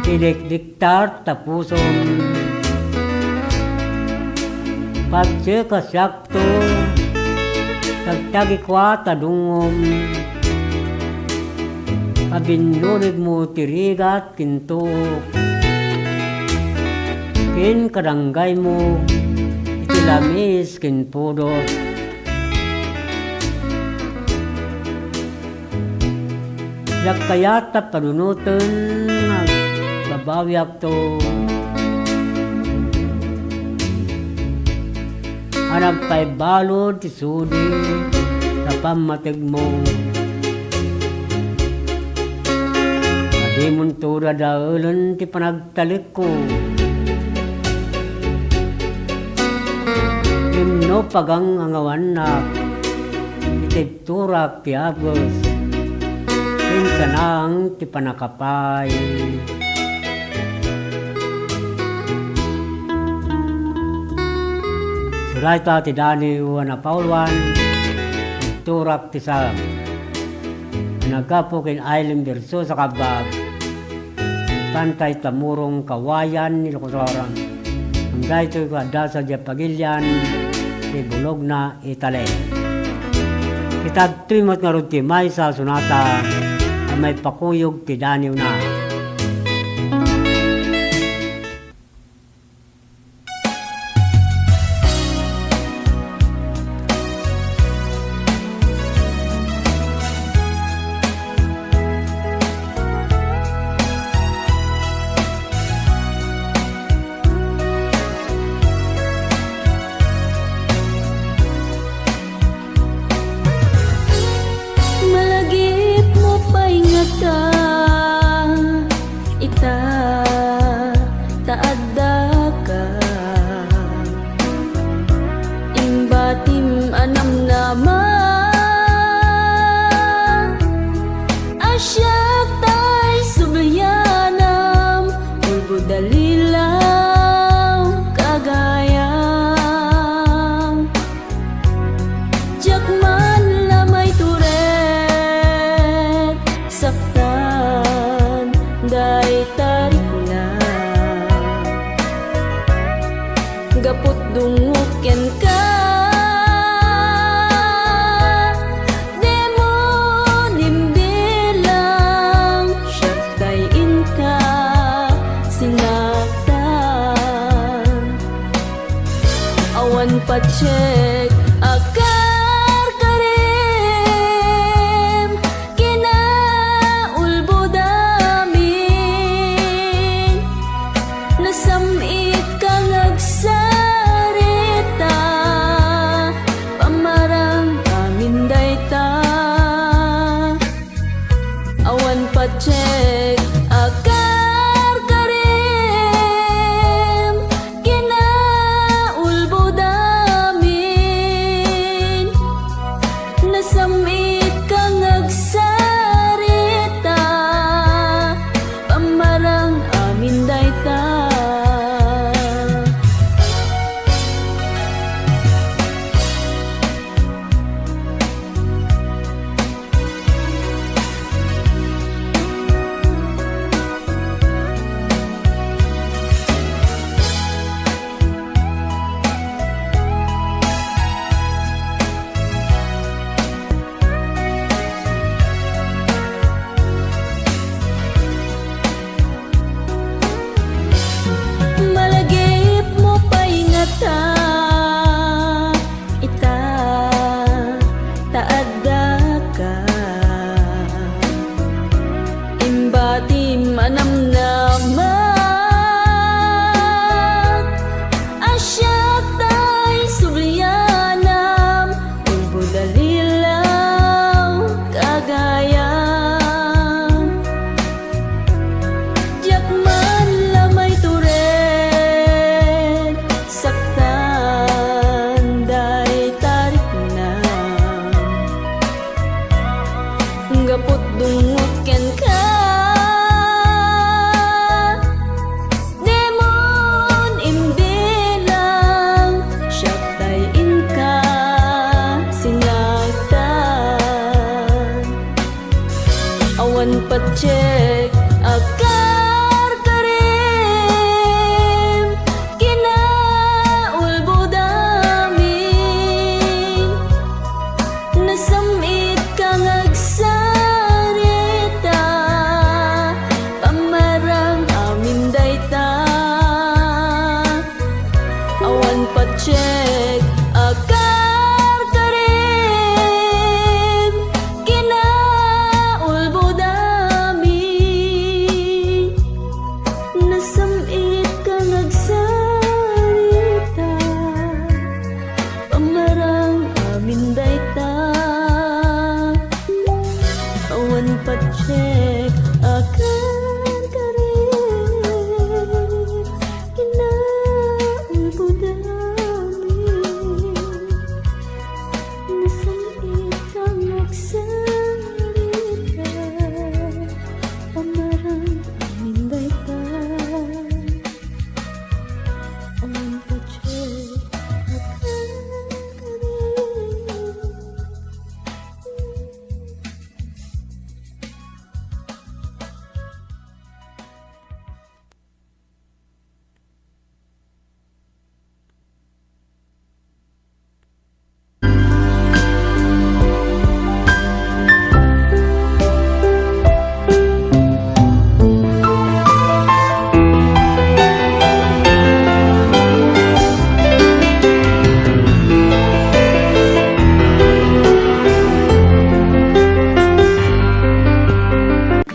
Idikdiktar ta pusom. Patiek a siakto. Tagtagikua ta dungngom. Kabinnunegmo ti rigat ken tuok. Ken kadanggaymo iti lamis ken pudot. Diak kayat a padunoten nga agbabawiakto a nagpaibalud ti sudi ta pammategmo. Dimonto dadaelen ti panag- talekko. Wenno pagangangawannak iti ibturak ti apkes ken sanaang ti pannakapaay. Sura ita ti Daniw a napauluan, ibturak ti saem. Naggapu ken Aileen Versosa Kabbab, Pantay Tamurong, Kawayan ni Locotor. Ngem daytoy ket adda sadiay pagilian ti Bologna, Italy. Ket adtoy met ngarud ti maysa a sonata a maipakuyog ti daniwna. Malagipmo pay ngata ay tarikna. Gaput dungok kenka, demon imbilang, siak tay inka sinaktan. Awan patiek a karkarem, kinaulbod amin. Nasam-it ka nga agsarita, pamarang amin dayta. Awan patiek a karkarem, kinaulbod amin. Nasam-it ka nga agsarita, pamarang amin dayta. Malagipmo pay ngata ita ta addaka. Imbatim a namnamat a siak tay sublianam, ulbod a lilaw kagayam. Diak man la maitured saktan dayta riknam. Gaput dungok kenka, demon imbilang, siak tay inka sinaktan. Awan patiek a karkarem, kinaulbod amin. Nasam-it ka nga agsarita, pamarang amin dayta. Awan patiek a karkarem, kinaulbod amin. Nasam-it ka nga agsarita, pamarang amin dayta. Awan patiek a karkarem, kinaulbod amin. Nasam-it ka nga agsarita, pamarang amin dayta. Awan patiek a karkarem.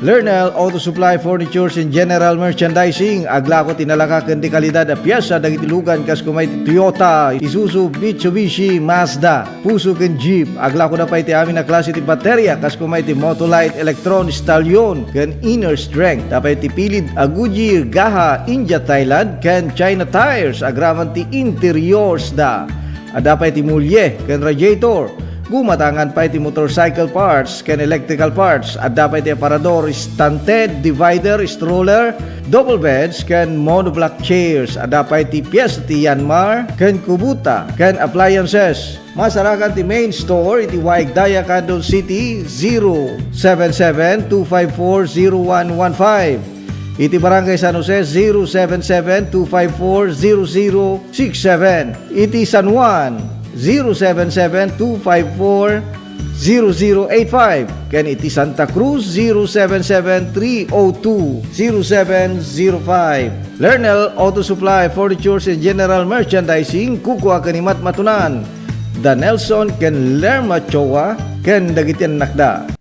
Lernel Auto Supply Furnitures and General Merchandising, aglako ti nalaka ken di kalidad a piesa dagiti lugan kas kuma iti Toyota, Isuzu, Mitsubishi, Mazda, Fuso ken Jeep. Aglako da pay ti amin a klase ti bateria kas kuma iti Motolite, Electron, Stallion ken Inner Strength. Da pay ti pilid a Goodyear, Gaha, India, Thailand ken China tires agraman ti interiors da. Adda pay ti mulye ken radiator. Gumatangan pay ti motorcycle parts ken electrical parts. Adda pay ti aparador, stunted, divider, stroller, double beds, ken monoblock chairs. Adda pay ti piesta ti Yanmar ken Kubota ken appliances. Masarakan ti main store iti Waig Daya, Candon City, zero seven seven two five four zero one one five. Iti Barangay San Jose, zero seven seven two five four zero zero six seven. Iti San Juan, zero seven seven two five four zero zero eight five. Ken iti Santa Cruz, zero seven seven three oh two zero seven zero five. Lernel Auto Supply, Furnitures and General Merchandising, kukua ken ni Matmatunan. Da Nelson ken Lerma Choa ken dagiti annakda.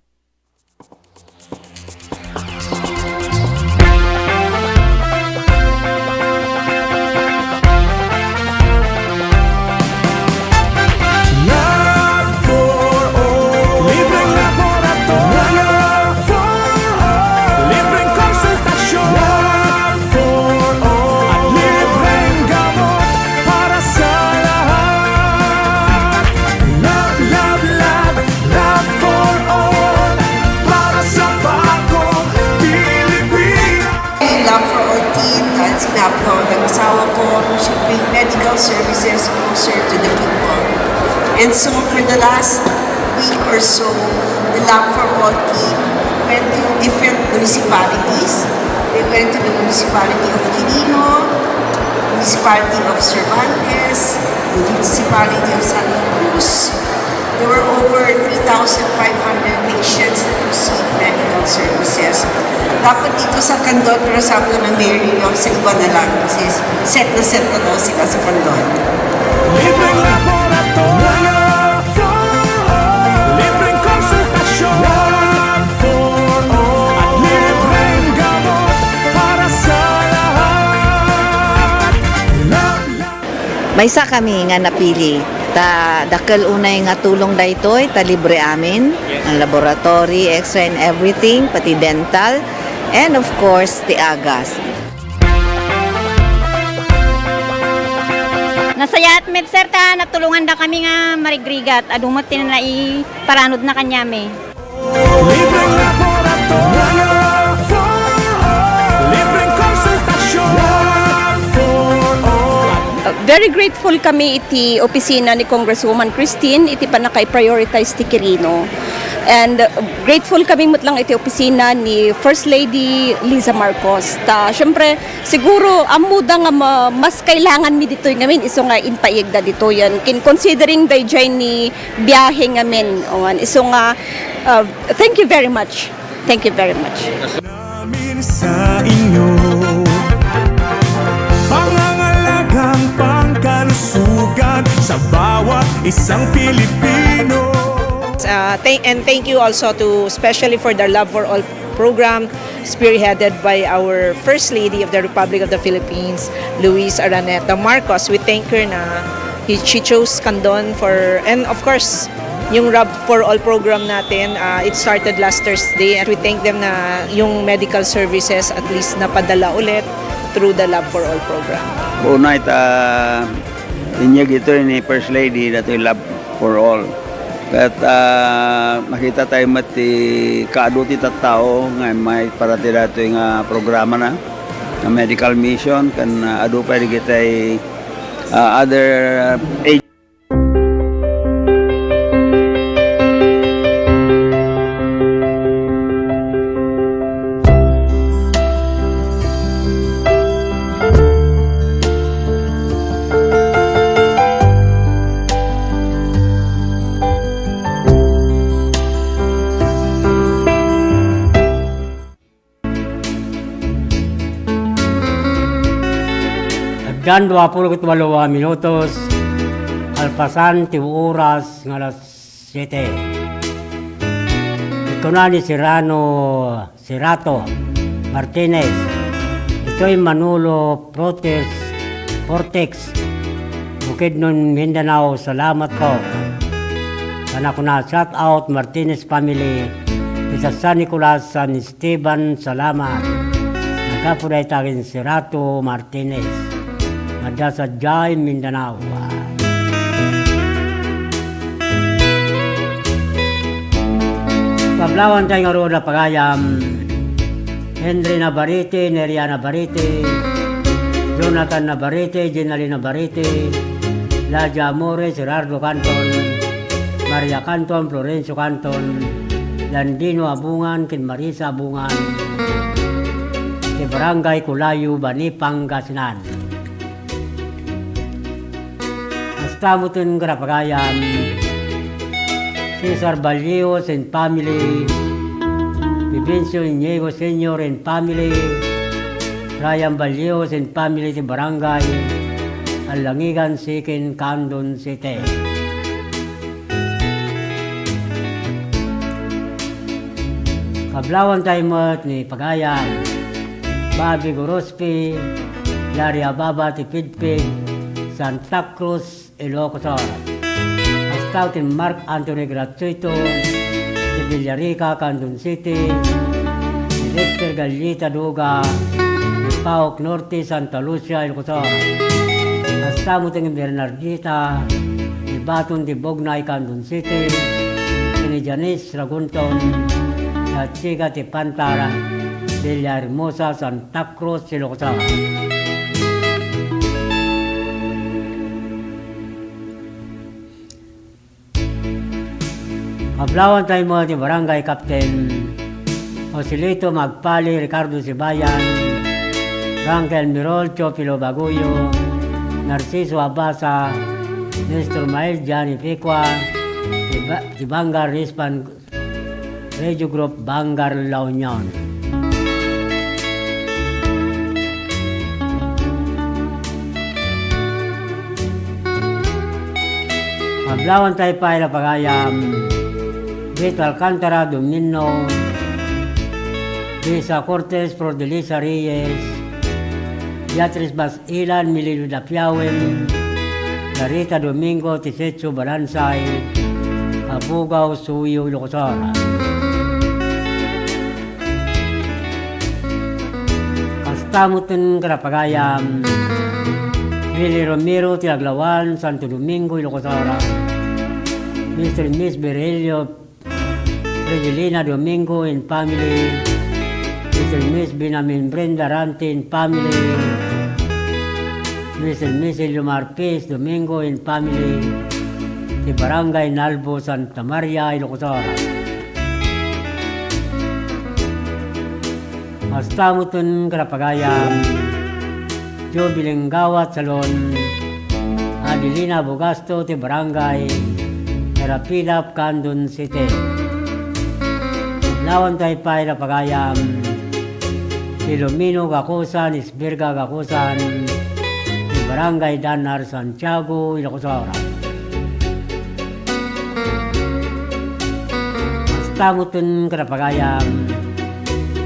Love for all. Libreng laboratorio. Love for all. Libreng konsultasyon. Love for all. At libreng gamot para sa lahat. Love, love, love, love for all. Para sa bagong Pilipinas. Love for all team, dahil sinabi ko ng asawa ko, we should bring medical services closer to the people. And so for the last week or so, the Love for All team went to different municipalities. They went to the municipality of Quirino, municipality of Cervantes, municipality of Santa Cruz. There were over three thousand five hundred patients that received medical services. Dapat dito sa Candon, pero sabi ko ng mayor ninyo, sa iba na lang. Kasi set na set na daw sila sa Candon. Libreng laboratorio. Libreng konsultasyon. At libreng gamot para sa lahat. Maysa kami nga napili. Ta dakkel unay nga tulong daytoy, ta libre amin. Yes. Ang laboratory, X-ray and everything, pati dental, and of course, ti agas. Nasayaat met, sir, ta natulonganda kami nga marigrigat. Adu met ti naiparanod na kaniami. Libreng laboratorio for all. Libreng konsultasyon for all. Uh, very grateful kami iti opisina ni Congresswoman Christine iti pannaka-prioritize ti Quirino. And, uh, grateful kami met lang iti opisina ni First Lady Liza Marcos. Ta, syempre, siguro, ammoda nga ma-, mas kailangan mi ditoy ngamin, isu nga impaigda ditoyen. Kin-, considering dayjay ni biahe ngamin. Awan, isu nga, uh, thank you very much. Thank you very much. Namin sa inyo, pangangalagang pangkalusugan sa bawat isang Pilipino. Uh, thank, and thank you also to, especially for the Love for All program, spearheaded by our First Lady of the Republic of the Philippines, Luis Araneta Marcos. We thank her na he, she chose Candon for, and of course, yung Love for All program natin, uh, it started last Thursday, and we thank them na yung medical services at least napadala ulit through the Love for All program. Una, ita, inyag ito ni First Lady, datoy Love for All. Ket, ah, makita tayo met ti kaadu ti tattao nga immay para ti datoy nga programana, nga medical mission, ken, ah, adu pay dagiti, ah, other aid. Addan dua pulo ket walo a minutos, kalpasan ti oras nga alas siete. Ikkuna ni Serrano Serato Martinez, ditoy Manolo Protes, Portex, Bukidnon, Mindanao, salamat po. Kanakuna, shout out Martinez family, ita San Nicolas, San Esteban, salamat. Naggapu dayta ken Serato Martinez. Madasa jay Mindanao. Pablawan tayo nga ruod a pagayam, Henry Navarrete, Neria Navarrete, Jonathan Navarrete, Jenalyn Navarrete, Ladia Amores, Gerardo Canton, Maria Canton, Florencio Canton, Landino Abungan, ken Marisa Abungan. ti Barangay Kulayo, Bani, Pangasinan. Kasta metten, kada pagayam, Cesar Ballejos and family, Vivencio Iniego Senior and family, Brian Ballejos and family ti Barangay Alangigan, Siquijor, Candon City. Kablawan tayo met ni pagayam Bobby Gorospe, Larry Ababa ti Pidpid, Santa Cruz, Ilocos Sur. Kasta ti Mark Anthony Gratuito, ti Villarica, Candon City, ni Lester Gallita Duga, ni Paok Norte, Santa Lucia, Ilocos Sur. Kasta metten ni Bernardita, ni Baton ti Bognay, Candon City, ni Janice Ragunton, ni Achiga ti Pantara, Villahermosa, Santa Cruz, Ilocos Sur. Kablawan tayo met ni Barangay Captain Joselito Magpali, Ricardo Sibayan, Frankel Mirol, Teofilo Baguyo, Narciso Abasa, Nestor Mael, Johnny Picua, ti Ba-, ti Bangar Rispan Radio Group Bangar La Union. Kablawan tayo pay la pagayam, Vito Alcantara, Domino, Lisa Cortez, Flor de Lisa Reyes, Beatriz Bas-, Ilan, Melilio Dapiawen, Clarita Domingo, Tisetso Balansay, Abugaw, Suyo, Ilocos Sur. Kasta metten kada pagayam, Willy Romero ti Aglawan, Santo Domingo, Ilocos Sur. Mister and Miss Virgilio Regelina Domingo and family, Mister and Miss Benjamin Brenda Rante and family, Mister and Miss Ilomar Pez Domingo and family, ti Barangay Nalbo, Santa Maria, Ilocos Sur. Kasta metten kada pagayam, Joe Bilinggawa Salon, Adelina Bugasto ti Barangay Tarapilap, Candon City. Kablawan tayo pay la pagayam, Filomeno Gakusan, Isberga Gakusan, ti Barangay Danar, Santiago, Ilocos Sur. Kasta metten kada pagayam,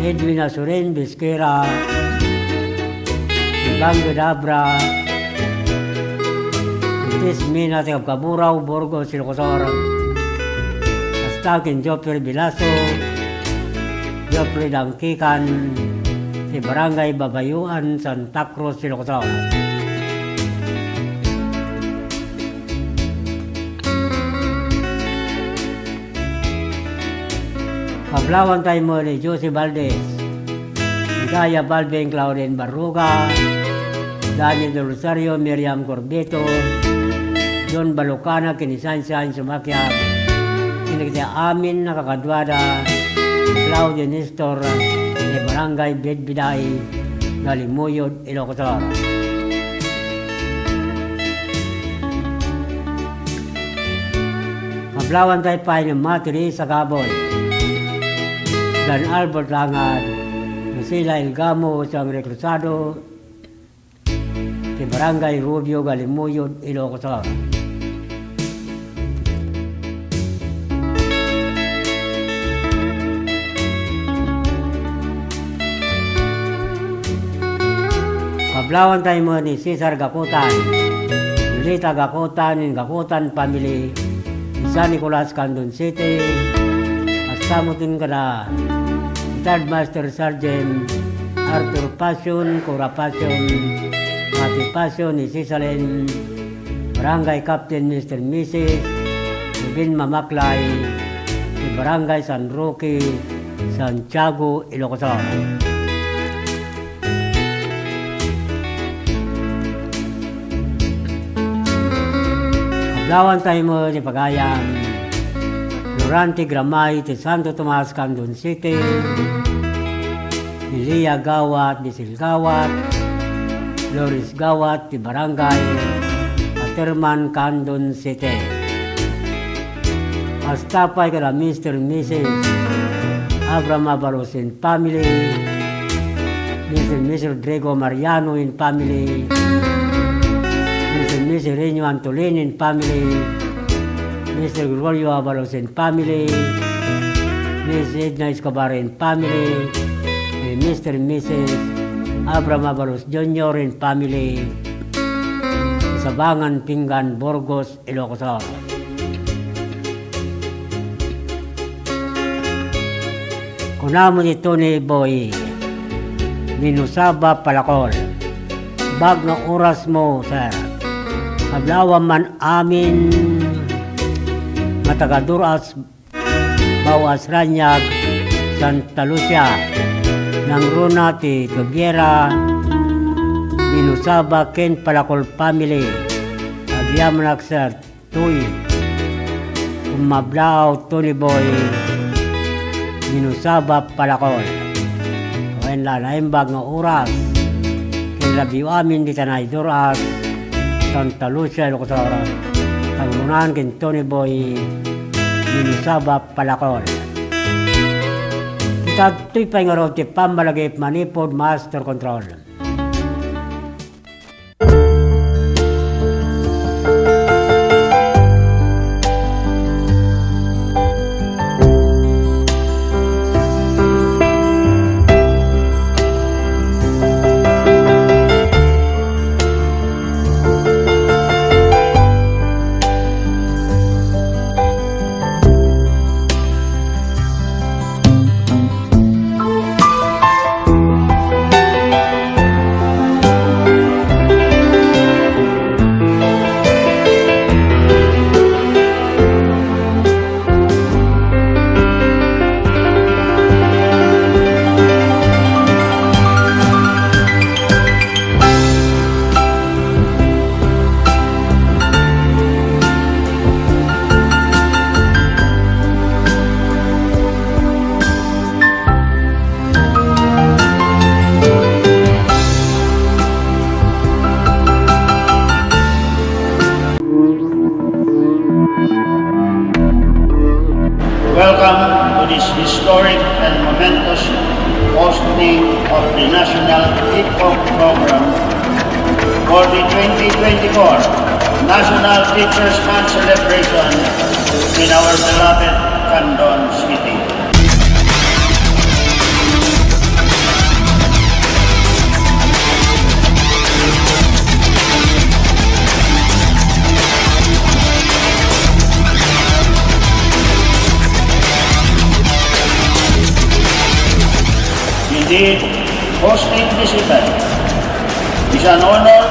Edwin Asuren Bisquera, Ivan Gadabra, Otis Mina ti Kabkaburaw, Burgos, Ilocos Sur. Kasta ken Geoffrey Bilaso, Geoffrey Dangkikan, ti Barangay Babayuan, Santa Cruz, Ilocos Sur. Kablawan tayo met ni Josie Valdez, Ligaya Balbin, Claudine Barruga, Daniel Del Rosario, Miriam Corbito, John Balucana, ken ni Sunshine Sumakiab, ken dagiti amin a kakaduada, Claudio Nestor, ti Barangay Bidbiday, Galimuyod, Ilocos Sur. Kablawan tayo pay ni Mama Teresa Gaboy, Dan Albert Langad, Lucila Ilgamo, Jose Angel Cruzado, ti Barangay Rubio, Galimuyod, Ilocos Sur. Kablawan tayo met ni Cesar Gakutan, Lolita Gakutan, and Gakutan family, San Nicolas, Candon City, kasta metten kada Retired Master Sergeant Arthur Pasion, Cora Pasion, Mati Pasion, ni Cisalin, Barangay Captain Mister Missus Rubin Mamaklay, ti Barangay San Roque, Santiago, Ilocos Sur. Kablawan tayo met ni pagayam Florante Gramay ti Santo Tomas, Candon City, Elia Gawat, Dicel Gawat, Loris Gawat, ti Barangay Aterman, Candon City. Kasta pay kada Mister Missus Abraham Abalos and family, Mister Missus Rodrigo Mariano and family, Mister Missus Reno Antolin and family, Mister Gregorio Abalos and family, Miss Edna Escobar and family, and Mister Missus Abraham Abalos Junior and family, Sabangan Pinggan, Burgos, Ilocos Sur. Kunam ni Tony Boy, Minusaba, Palakol. Bag nga oras mo, sir. Ablaawam man amin nga taga Duras, Bawas Raniag, Santa Lucia, nangruna ti Tubiera, Minusaba ken Palakol family. Agyamanak, sir. Tuy, Umablaaw, Tony Boy, Minusaba, Palakol. Wen la naimbag nga oras, ken rabiw amin dita Duras, Santa Lucia, Ilocos Sur, kangrunaan ken Tony Boy, Minusaba, Palakol. Ita, tuy pay ngarud ti pammalagip manipud master control. Welcome to this historic and momentous hosting of the National Kickoff Program for the twenty twenty-four National Teachers' Month celebration in our beloved Candon City. Indeed, hosting this event is an honor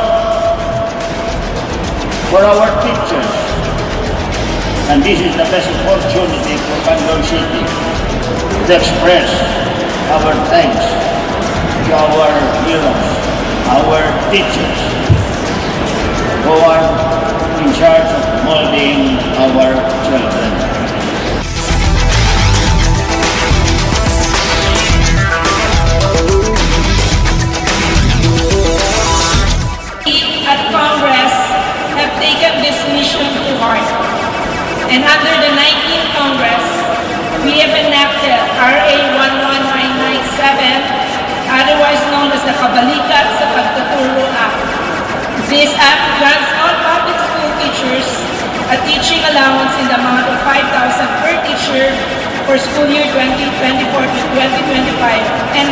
for our teachers. And this is the best opportunity for Candon City to express our thanks to our heroes, our teachers, who are in charge of molding our children. At Congress have taken this mission to heart. And under the nineteenth Congress, we have enacted R A one one nine nine seven, otherwise known as the Kabalikat sa Pagtuturo Act. This act grants all public school teachers a teaching allowance in the amount of five thousand per teacher for school year twenty twenty-four to twenty twenty-five and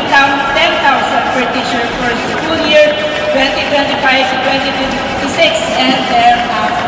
ten thousand per teacher for school year twenty twenty-five to twenty twenty-six and thereafter.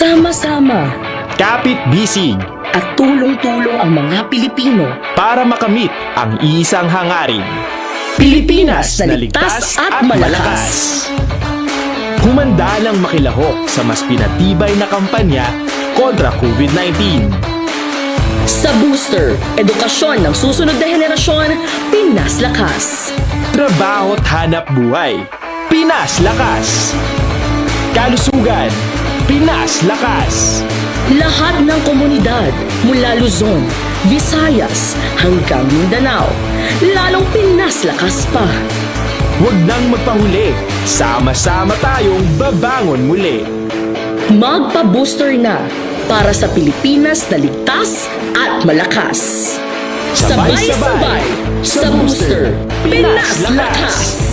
Sama-sama. Kapit-bisig. At tulong-tulong ang mga Pilipino. Para makamit ang isang hangarin. Pilipinas na ligtas at malakas. Humanda nang makilahok sa mas pinatibay na kampanya kontra COVID nineteen. Sa Booster, edukasyon ng susunod na henerasyon, Pinas Lakas. Trabaho at hanap buhay, Pinas Lakas. Kalusugan, Pinas Lakas. Lahat ng komunidad, mula Luzon, Visayas, hanggang Mindanao, lalong Pinas Lakas pa. Huwag nang magpahuli, sama-sama tayong babangon muli. Magpa-booster na para sa Pilipinas na ligtas at malakas. Sabay-sabay sa Booster, Pinas Lakas!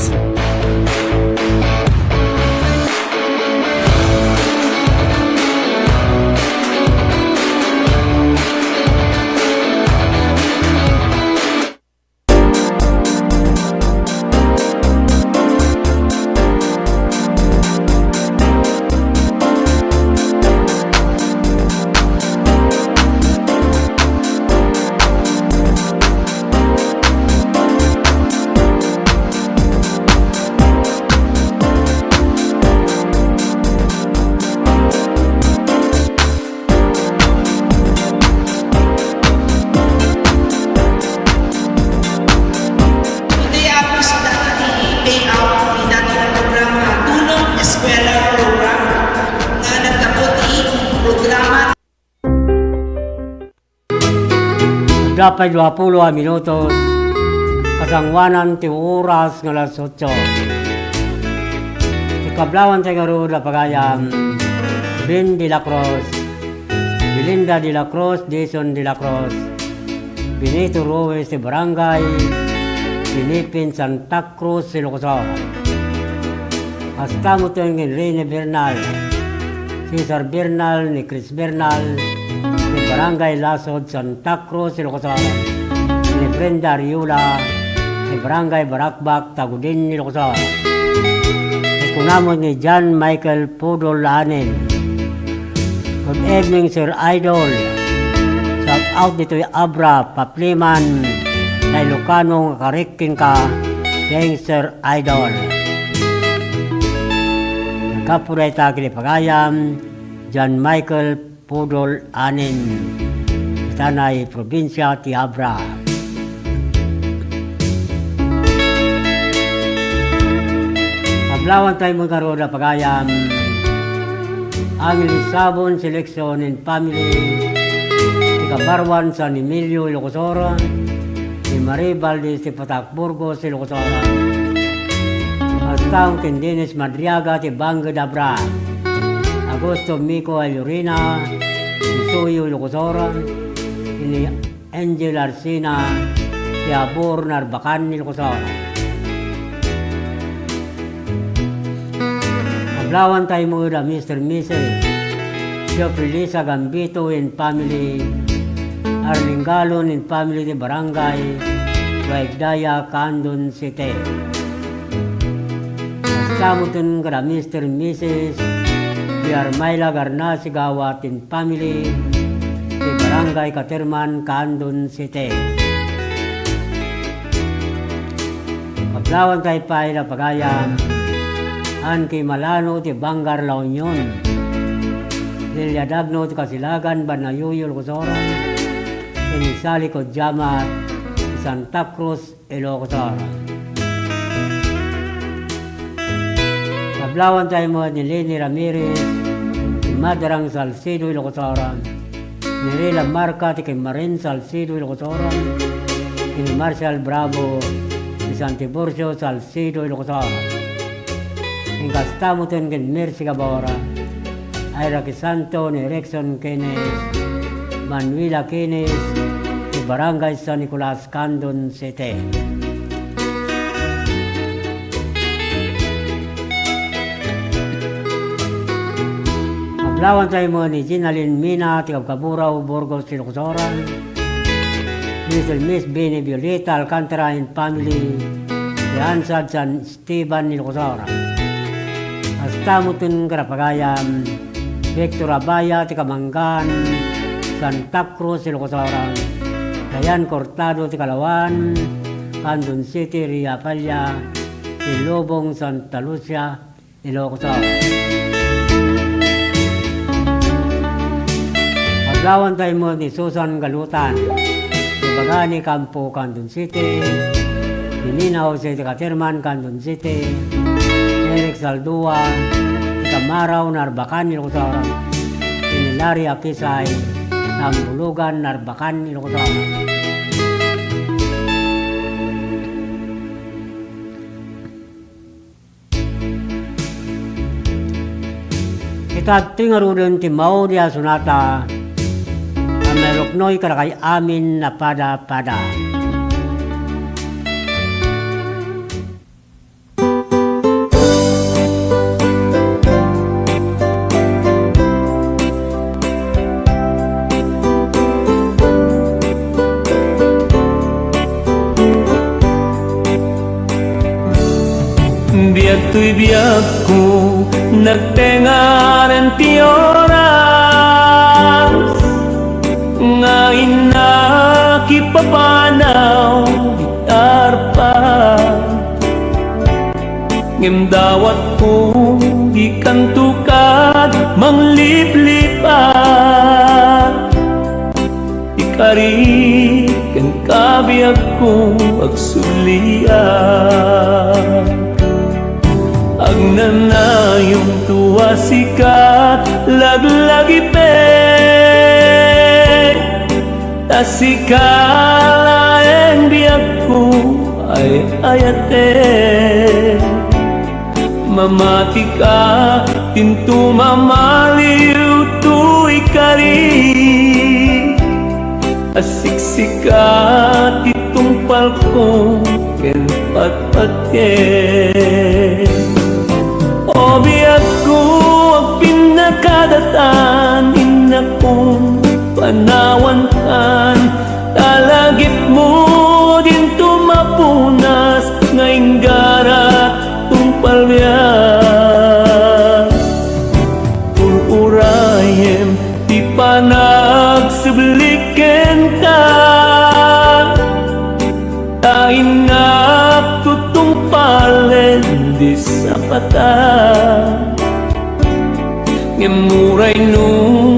Today, August, dati payout ti dati nga programa, Tulong Eskwela Program, nga nagkapot ti programa. Adda pay duapulo a minutos, kasangoanan ti oras nga alas otso. Ti kablawanta ngarud a pagayam, Ben de la Cruz, Belinda de la Cruz, Dison de la Cruz, Benito Ruiz ti Barangay Binipin, Santa Cruz, Ilocos. Kasta met ken Rene Bernal, Cesar Bernal, ni Chris Bernal, ti Barangay Lasod, Santa Cruz, Ilocos. Ni Brenda Ariola, ti Barangay Barakbak, Tagudin, Ilocos. Ni kunam met ni John Michael Pudol Anin. Good evening, Sir Idol. Shout out ditoy Abra, Papliman, na Ilocano nga karik kenka, thanks, Sir Idol. Naggapu dayta ken ni pagayam, John Michael Pudol Anin, itanay probinsia ti Abra. Kablawantay met ngarud a pagayam, Angel Sabon Selection and Family, ti Kabarwan, San Emilio, Ilocos Sur, ni Marie Valdez ti Patak, Burgos, Ilocos Sur. Kasta met ken Dennis Madriaga ti Banged, Abra. Augusto Mico Ayurina, Isuyo, Ilocos Sur, ni Angel Arsina, ti Abor, Narbacan, Ilocos Sur. Kablawantay met a Mister Missus Geoffrey Lisa Gambito and family, Arlene Galon and family ti Barangay Guaigdaya, Candon City. Kasta met ken kada Mister Missus Villarmaila Garnasigawa and family ti Barangay Caterman, Candon City. Kablawantay pay a pagayam, Anki Malano ti Bangar, La Union. Lilia Dagno ti Kasilagan, Banayuyo, Ilocos Sur. Ni Sally Codiamat ti Santa Cruz, Ilocos Sur. Kablawantay met ni Leni Ramirez ti Madrang, Salcedo, Ilocos Sur. Ni Rila Marca ti Kimarin, Salcedo, Ilocos Sur. Ni Marshall Bravo ti San Tiburcio, Salcedo, Ilocos Sur. Ken kasta met ken Mercy Gabor, Ira Crisanto, ni Rexon Kenneth, Manuela Kenneth, ti Barangay San Nicolas, Candon City. Kablawantay met ni Ginalyn Mina ti Kabkaburaw, Burgos, Ilocos Sur. Mister Miss Bene Violeta Alcantara and family ti Ansad, San Esteban, Ilocos Sur. Kasta met ken kada pagayam, Victor Abaya ti Kamanggan, Santa Cruz, Ilocos Norte. Dayan Cortado ti Kalawan, Candon City, Ria Palla, Ilubong, Santa Lucia, Ilocos Norte. Paglawan tayo mo ni Susan Galutan, ibaga ni Campo, Candon City, ni Nina Jose de Caterman, Candon City, Eric Saldua, Ikamaraw, Narbacan, Ilocos Norte, ni Larry Akisay, Tambulugan, Narbacan, Ilocos Norte. Ita adtoy ngaruden ti maudi a sonata a mairuknoy kadakay amin a pada-pada. Biag toy biagko, nagtengaren ti oras, nga innak ipapanaw ti arpa. Ngem dawatko, dikanto kad mangliplipat. Ikari ken kabiagko, agsubliak. Agnanayonto a sika, laglagipek. Ta sika laeng biagko, ay-ayatek. Mamatika, dinto mamaliw toy kari. Asiksika ti tungpalko ken patpatgek. O biagko, agpinnakadatan, innakon panawankan, ta lagipmo dinto mapunas nga inggara tungpal biag. Ur-urayem ti panagsubli kenka, ta innak tutungpalen di sapata. Ngem uray no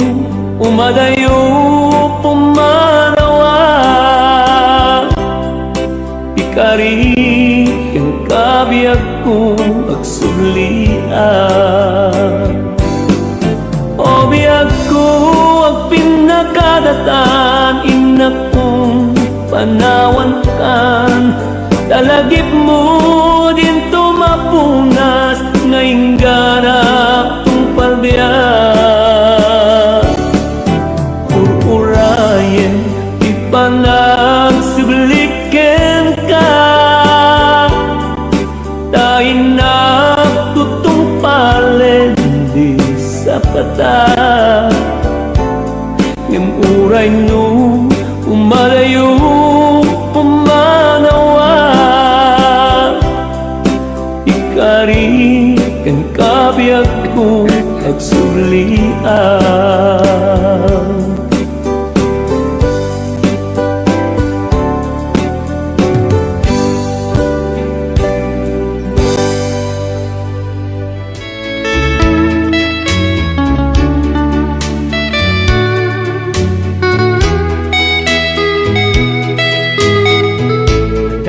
umadayo pumanawa, ikari ken kabiagko agsubliak. O biagko, agpinnakadatan, innakon panawankan, ta lagipmo dinto mapunas nga inggara tungpal biag. Ur-urayem ti panagsubli kenka, ta innak tutungpalen di sapata. Ngem uray no umadayo pumanawa, ikari ken kabiagko agsubliak.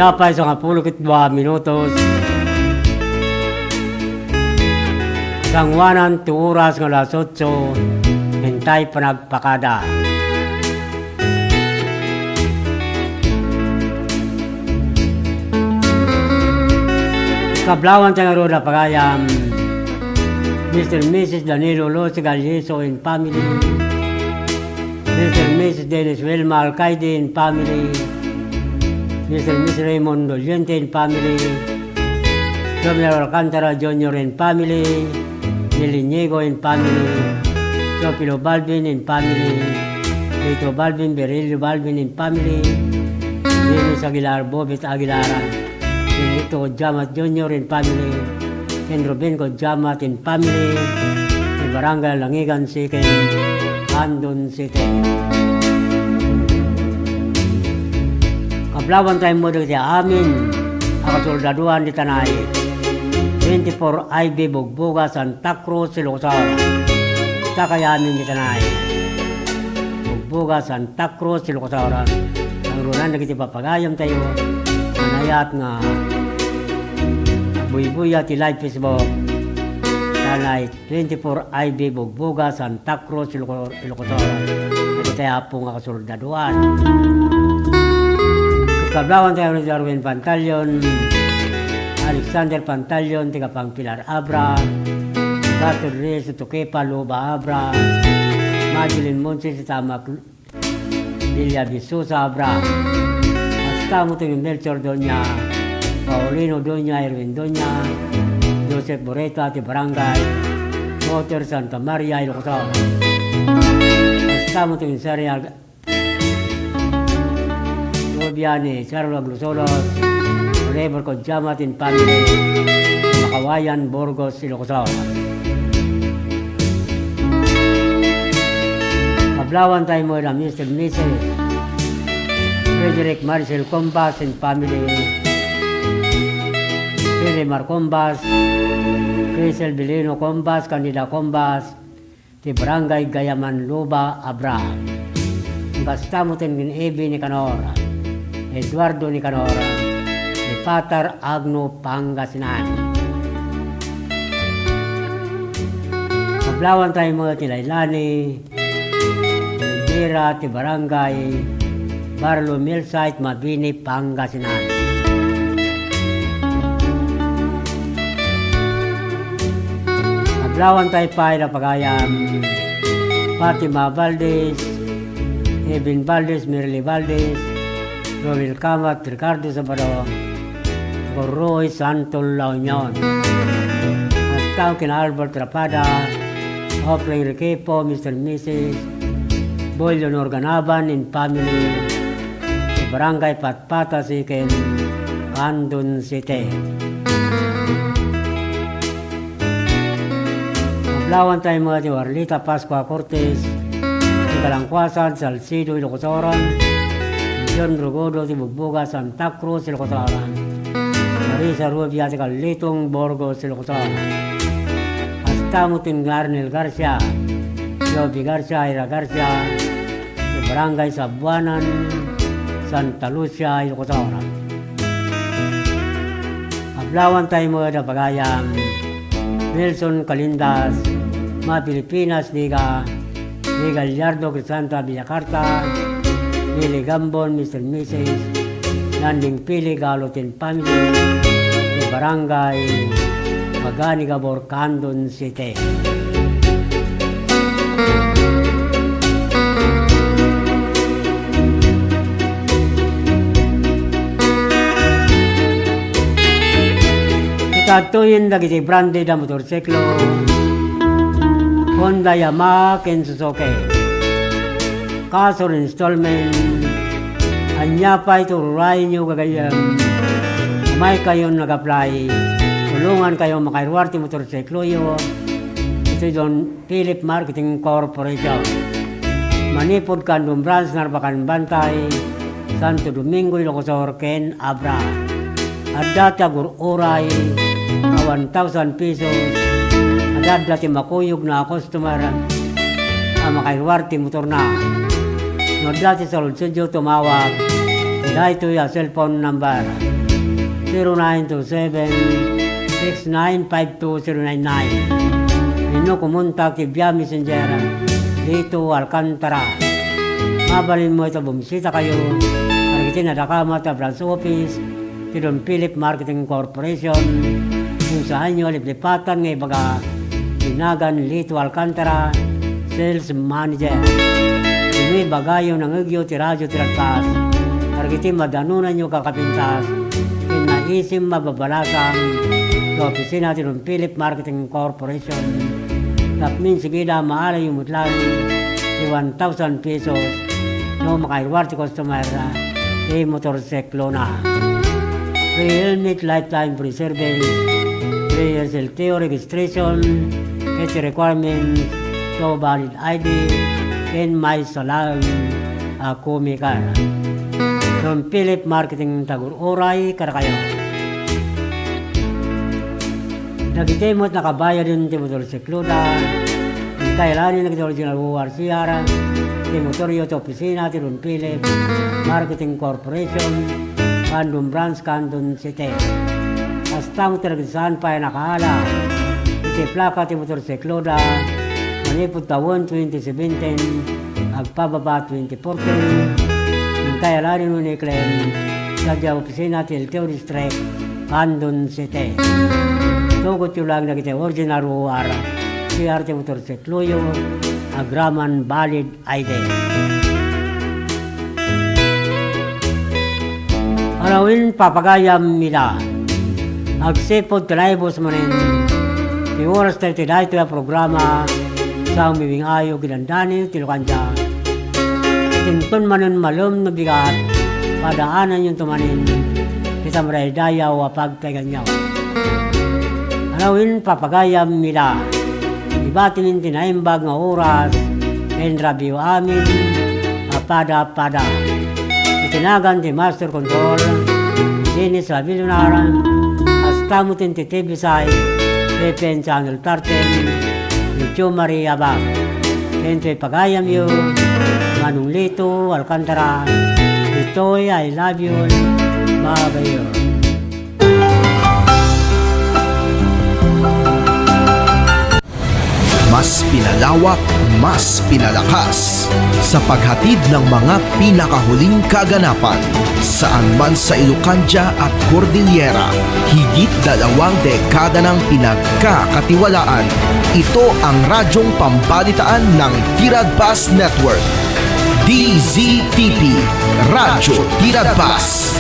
Dapay sangapulo ket dua minutos. Sanguanan ti oras nga alas otso, intay panagpakada. Kablawan tayo ngarud a pagayam, Mister and Missus Danilo Lucy Galliso and family, Mister and Missus Dennis Wilma Alcaide and family, Mister and Missus Raymond Doliente and family, Romeo Alcantara Junior and family, Nelly Niego and family, Teofilo Balbin and family, Lito Balbin, Berilio Balbin and family, Dennis Aguilar, Bobet Aguilar, Benito Jamat Junior and family, and Ruben Jamat and family, Barangay Langigan Second, Candon City. Kablawantay met dagiti amin a kasoldaduan ditan a twenty-four I B Bugboga, Santa Cruz, Ilocos Sur. Dakay amin ditan a Bugboga, Santa Cruz, Ilocos Sur. Nangruna dagiti papagayamtayo a naayat nga agbuybuya ti live Facebook. Ditan a twenty-four I B Bugboga, Santa Cruz, Ilocos, Ilocos Sur. Dagiti Apo nga kasoldaduan. Kablawantay ni Darwin Pantalion, Alexander Pantalion, taga Pangpilar, Abra, Gato Reyes, Tuquepa, Luba, Abra, Madeline Montes, Tamak, Villa Visosa, Abra. Kasta met ni Melchor Doña, Paulino Doña, Erwin Doña, Joseph Boreta ti Barangay Motor Santa Maria, Ilocos Sur. Kasta met ni Sariag Rubia ni Charlo Aglusolos, Trevor Kodjama, tin family, Makawayan, Burgos, Ilocos Sur. Kablawantay met da Mister Missus Frederick Marcel Combas and family, Freddy Mar Combas, Crisel Belino Combas, Candida Combas, ti Barangay Gayaman, Luba, Abra. Kasta met ken Ebi Nicanor, Eduardo Nicanor, ni Patar Agno, Pangasinan. Kablawantay met ti Lailani, Rivera, ti Barangay Barlo Millsite, Mabini, Pangasinan. Kablawantay pay da pagayam, Fatima Valdez, Eben Valdez, Merly Valdez, Romel Camat, Ricardo Sabado, Gorroy, Santo La Union. Kasta ken Albert Rapada, Offering Requepo, Mister Missus Boy Leonor Ganaban and family, ti Barangay Patpata Second, Candon City. Kablawantay met ni Warlita Pascua Cortez, ti Kalangkuasan, Salcedo, Ilocos Sur, John Rugodo, ti Bugboga, Santa Cruz, Ilocos Sur, Marisa Rubia, ti Kalitong, Burgos, Ilocos Sur. Kasta met ni Arnel Garcia, Joby Garcia, Ira Garcia, ti Barangay Sabuanan, Santa Lucia, Ilocos Sur. Kablawantay met da pagayam, Nelson Calindas, Ma Filipinas, Liga, Liga Gallardo, Crisanta Villacarta, Billy Gambon, Mister Missus Landing Pili, Galutin family, ti Barangay Maganigabor, Candon City. Ikadtoyen dagiti branded a motorsiklo, Honda, Yamaha, ken Suzuki. Cash or installment, ania pay ti ururayenyo gagayyem? Umaykayon nga ag-apply. Tulongankayo makairuar ti motorsikloyo. Iti don Philip Marketing Corporation. Manipud Candon Branch, Narbacan Bantay, Santo Domingo, Ilocos Sur, ken Abra. Adda ti agur-uray a one thousand pesos. Adda, adda ti makuyogna a customer a makairuar ti motorna. No adda ti saludsodyo, tumawag daytoy a cellphone number, zero nine two seven, six nine five two zero nine nine. Wenno kumontak iti via Messenger, Lito Alcantara. Mabalin met a bumisitakayo kadagiti nadakamat a branch office ti Don Philip Marketing Corporation, ken saanyo a liplipatan nga ibaga ti nagan Lito Alcantara, Sales Manager. Wenno ibagayo, nangngegyo ti radio ti ragpas kadagiti madanonanyo a kakapintas ken naisim a babalasang ti opisina ti Don Philip Marketing Corporation. Tapno sigida, maalayo met laeng ti one thousand pesos no makairuar ti customer ti motorsiklona. Free helmet, lifetime free service, free L T O registration, Iti requirements to valid I D ken maysa laeng a komi kayat. From Philip Marketing Tagur-Uray kadakayo. Dagiti met nakabayaden ti motorsikloda, kailangan dagiti original O R C R, ti motoryo ti opisina ti Don Philip Marketing Corporation, Candon Branch, Candon City. Kasta met dagiti saan pay a nakaala iti plaka ti motorsikloda manipud tawen twenty seventeen agpababa twenty fourteen, inkay alaen wenno iklem sadiay opisina ti L T O District, Candon City. Tugotyo laeng dagiti original O R C R ti motorsikloyo agraman valid I D. Arawin papagayam ida. Agsipud ti naibus manen ti oras tayo ti daytoy a programa, sa umiwing ayo ginandani ti lukandia. Tinton manen malem no bigat, padaananyonto manen ti tamraydayaw a pagpayganyaw. Arawin papagayam ida. Ibatimin ti naimbag nga oras ken rabiyo amin a pada-pada. Iti nagan ti Master Control, Dennis Lavillonar, kasta met ti T V side, F M Channel thirteen, Radio Maria Bag. Ken ti pagayamyo, Manong Lito Alcantara, ditoy I love you, Babayo. Mas pinalawak, mas pinalakas sa paghatid ng mga pinakahuling kaganapan saan man sa Ilocandia at Cordillera. Higit dalawang dekada nang pinagkakatiwalaan. Ito ang radyong pambalitaan ng Tiradpas Network. D Z T P, Radyo Tiradpas.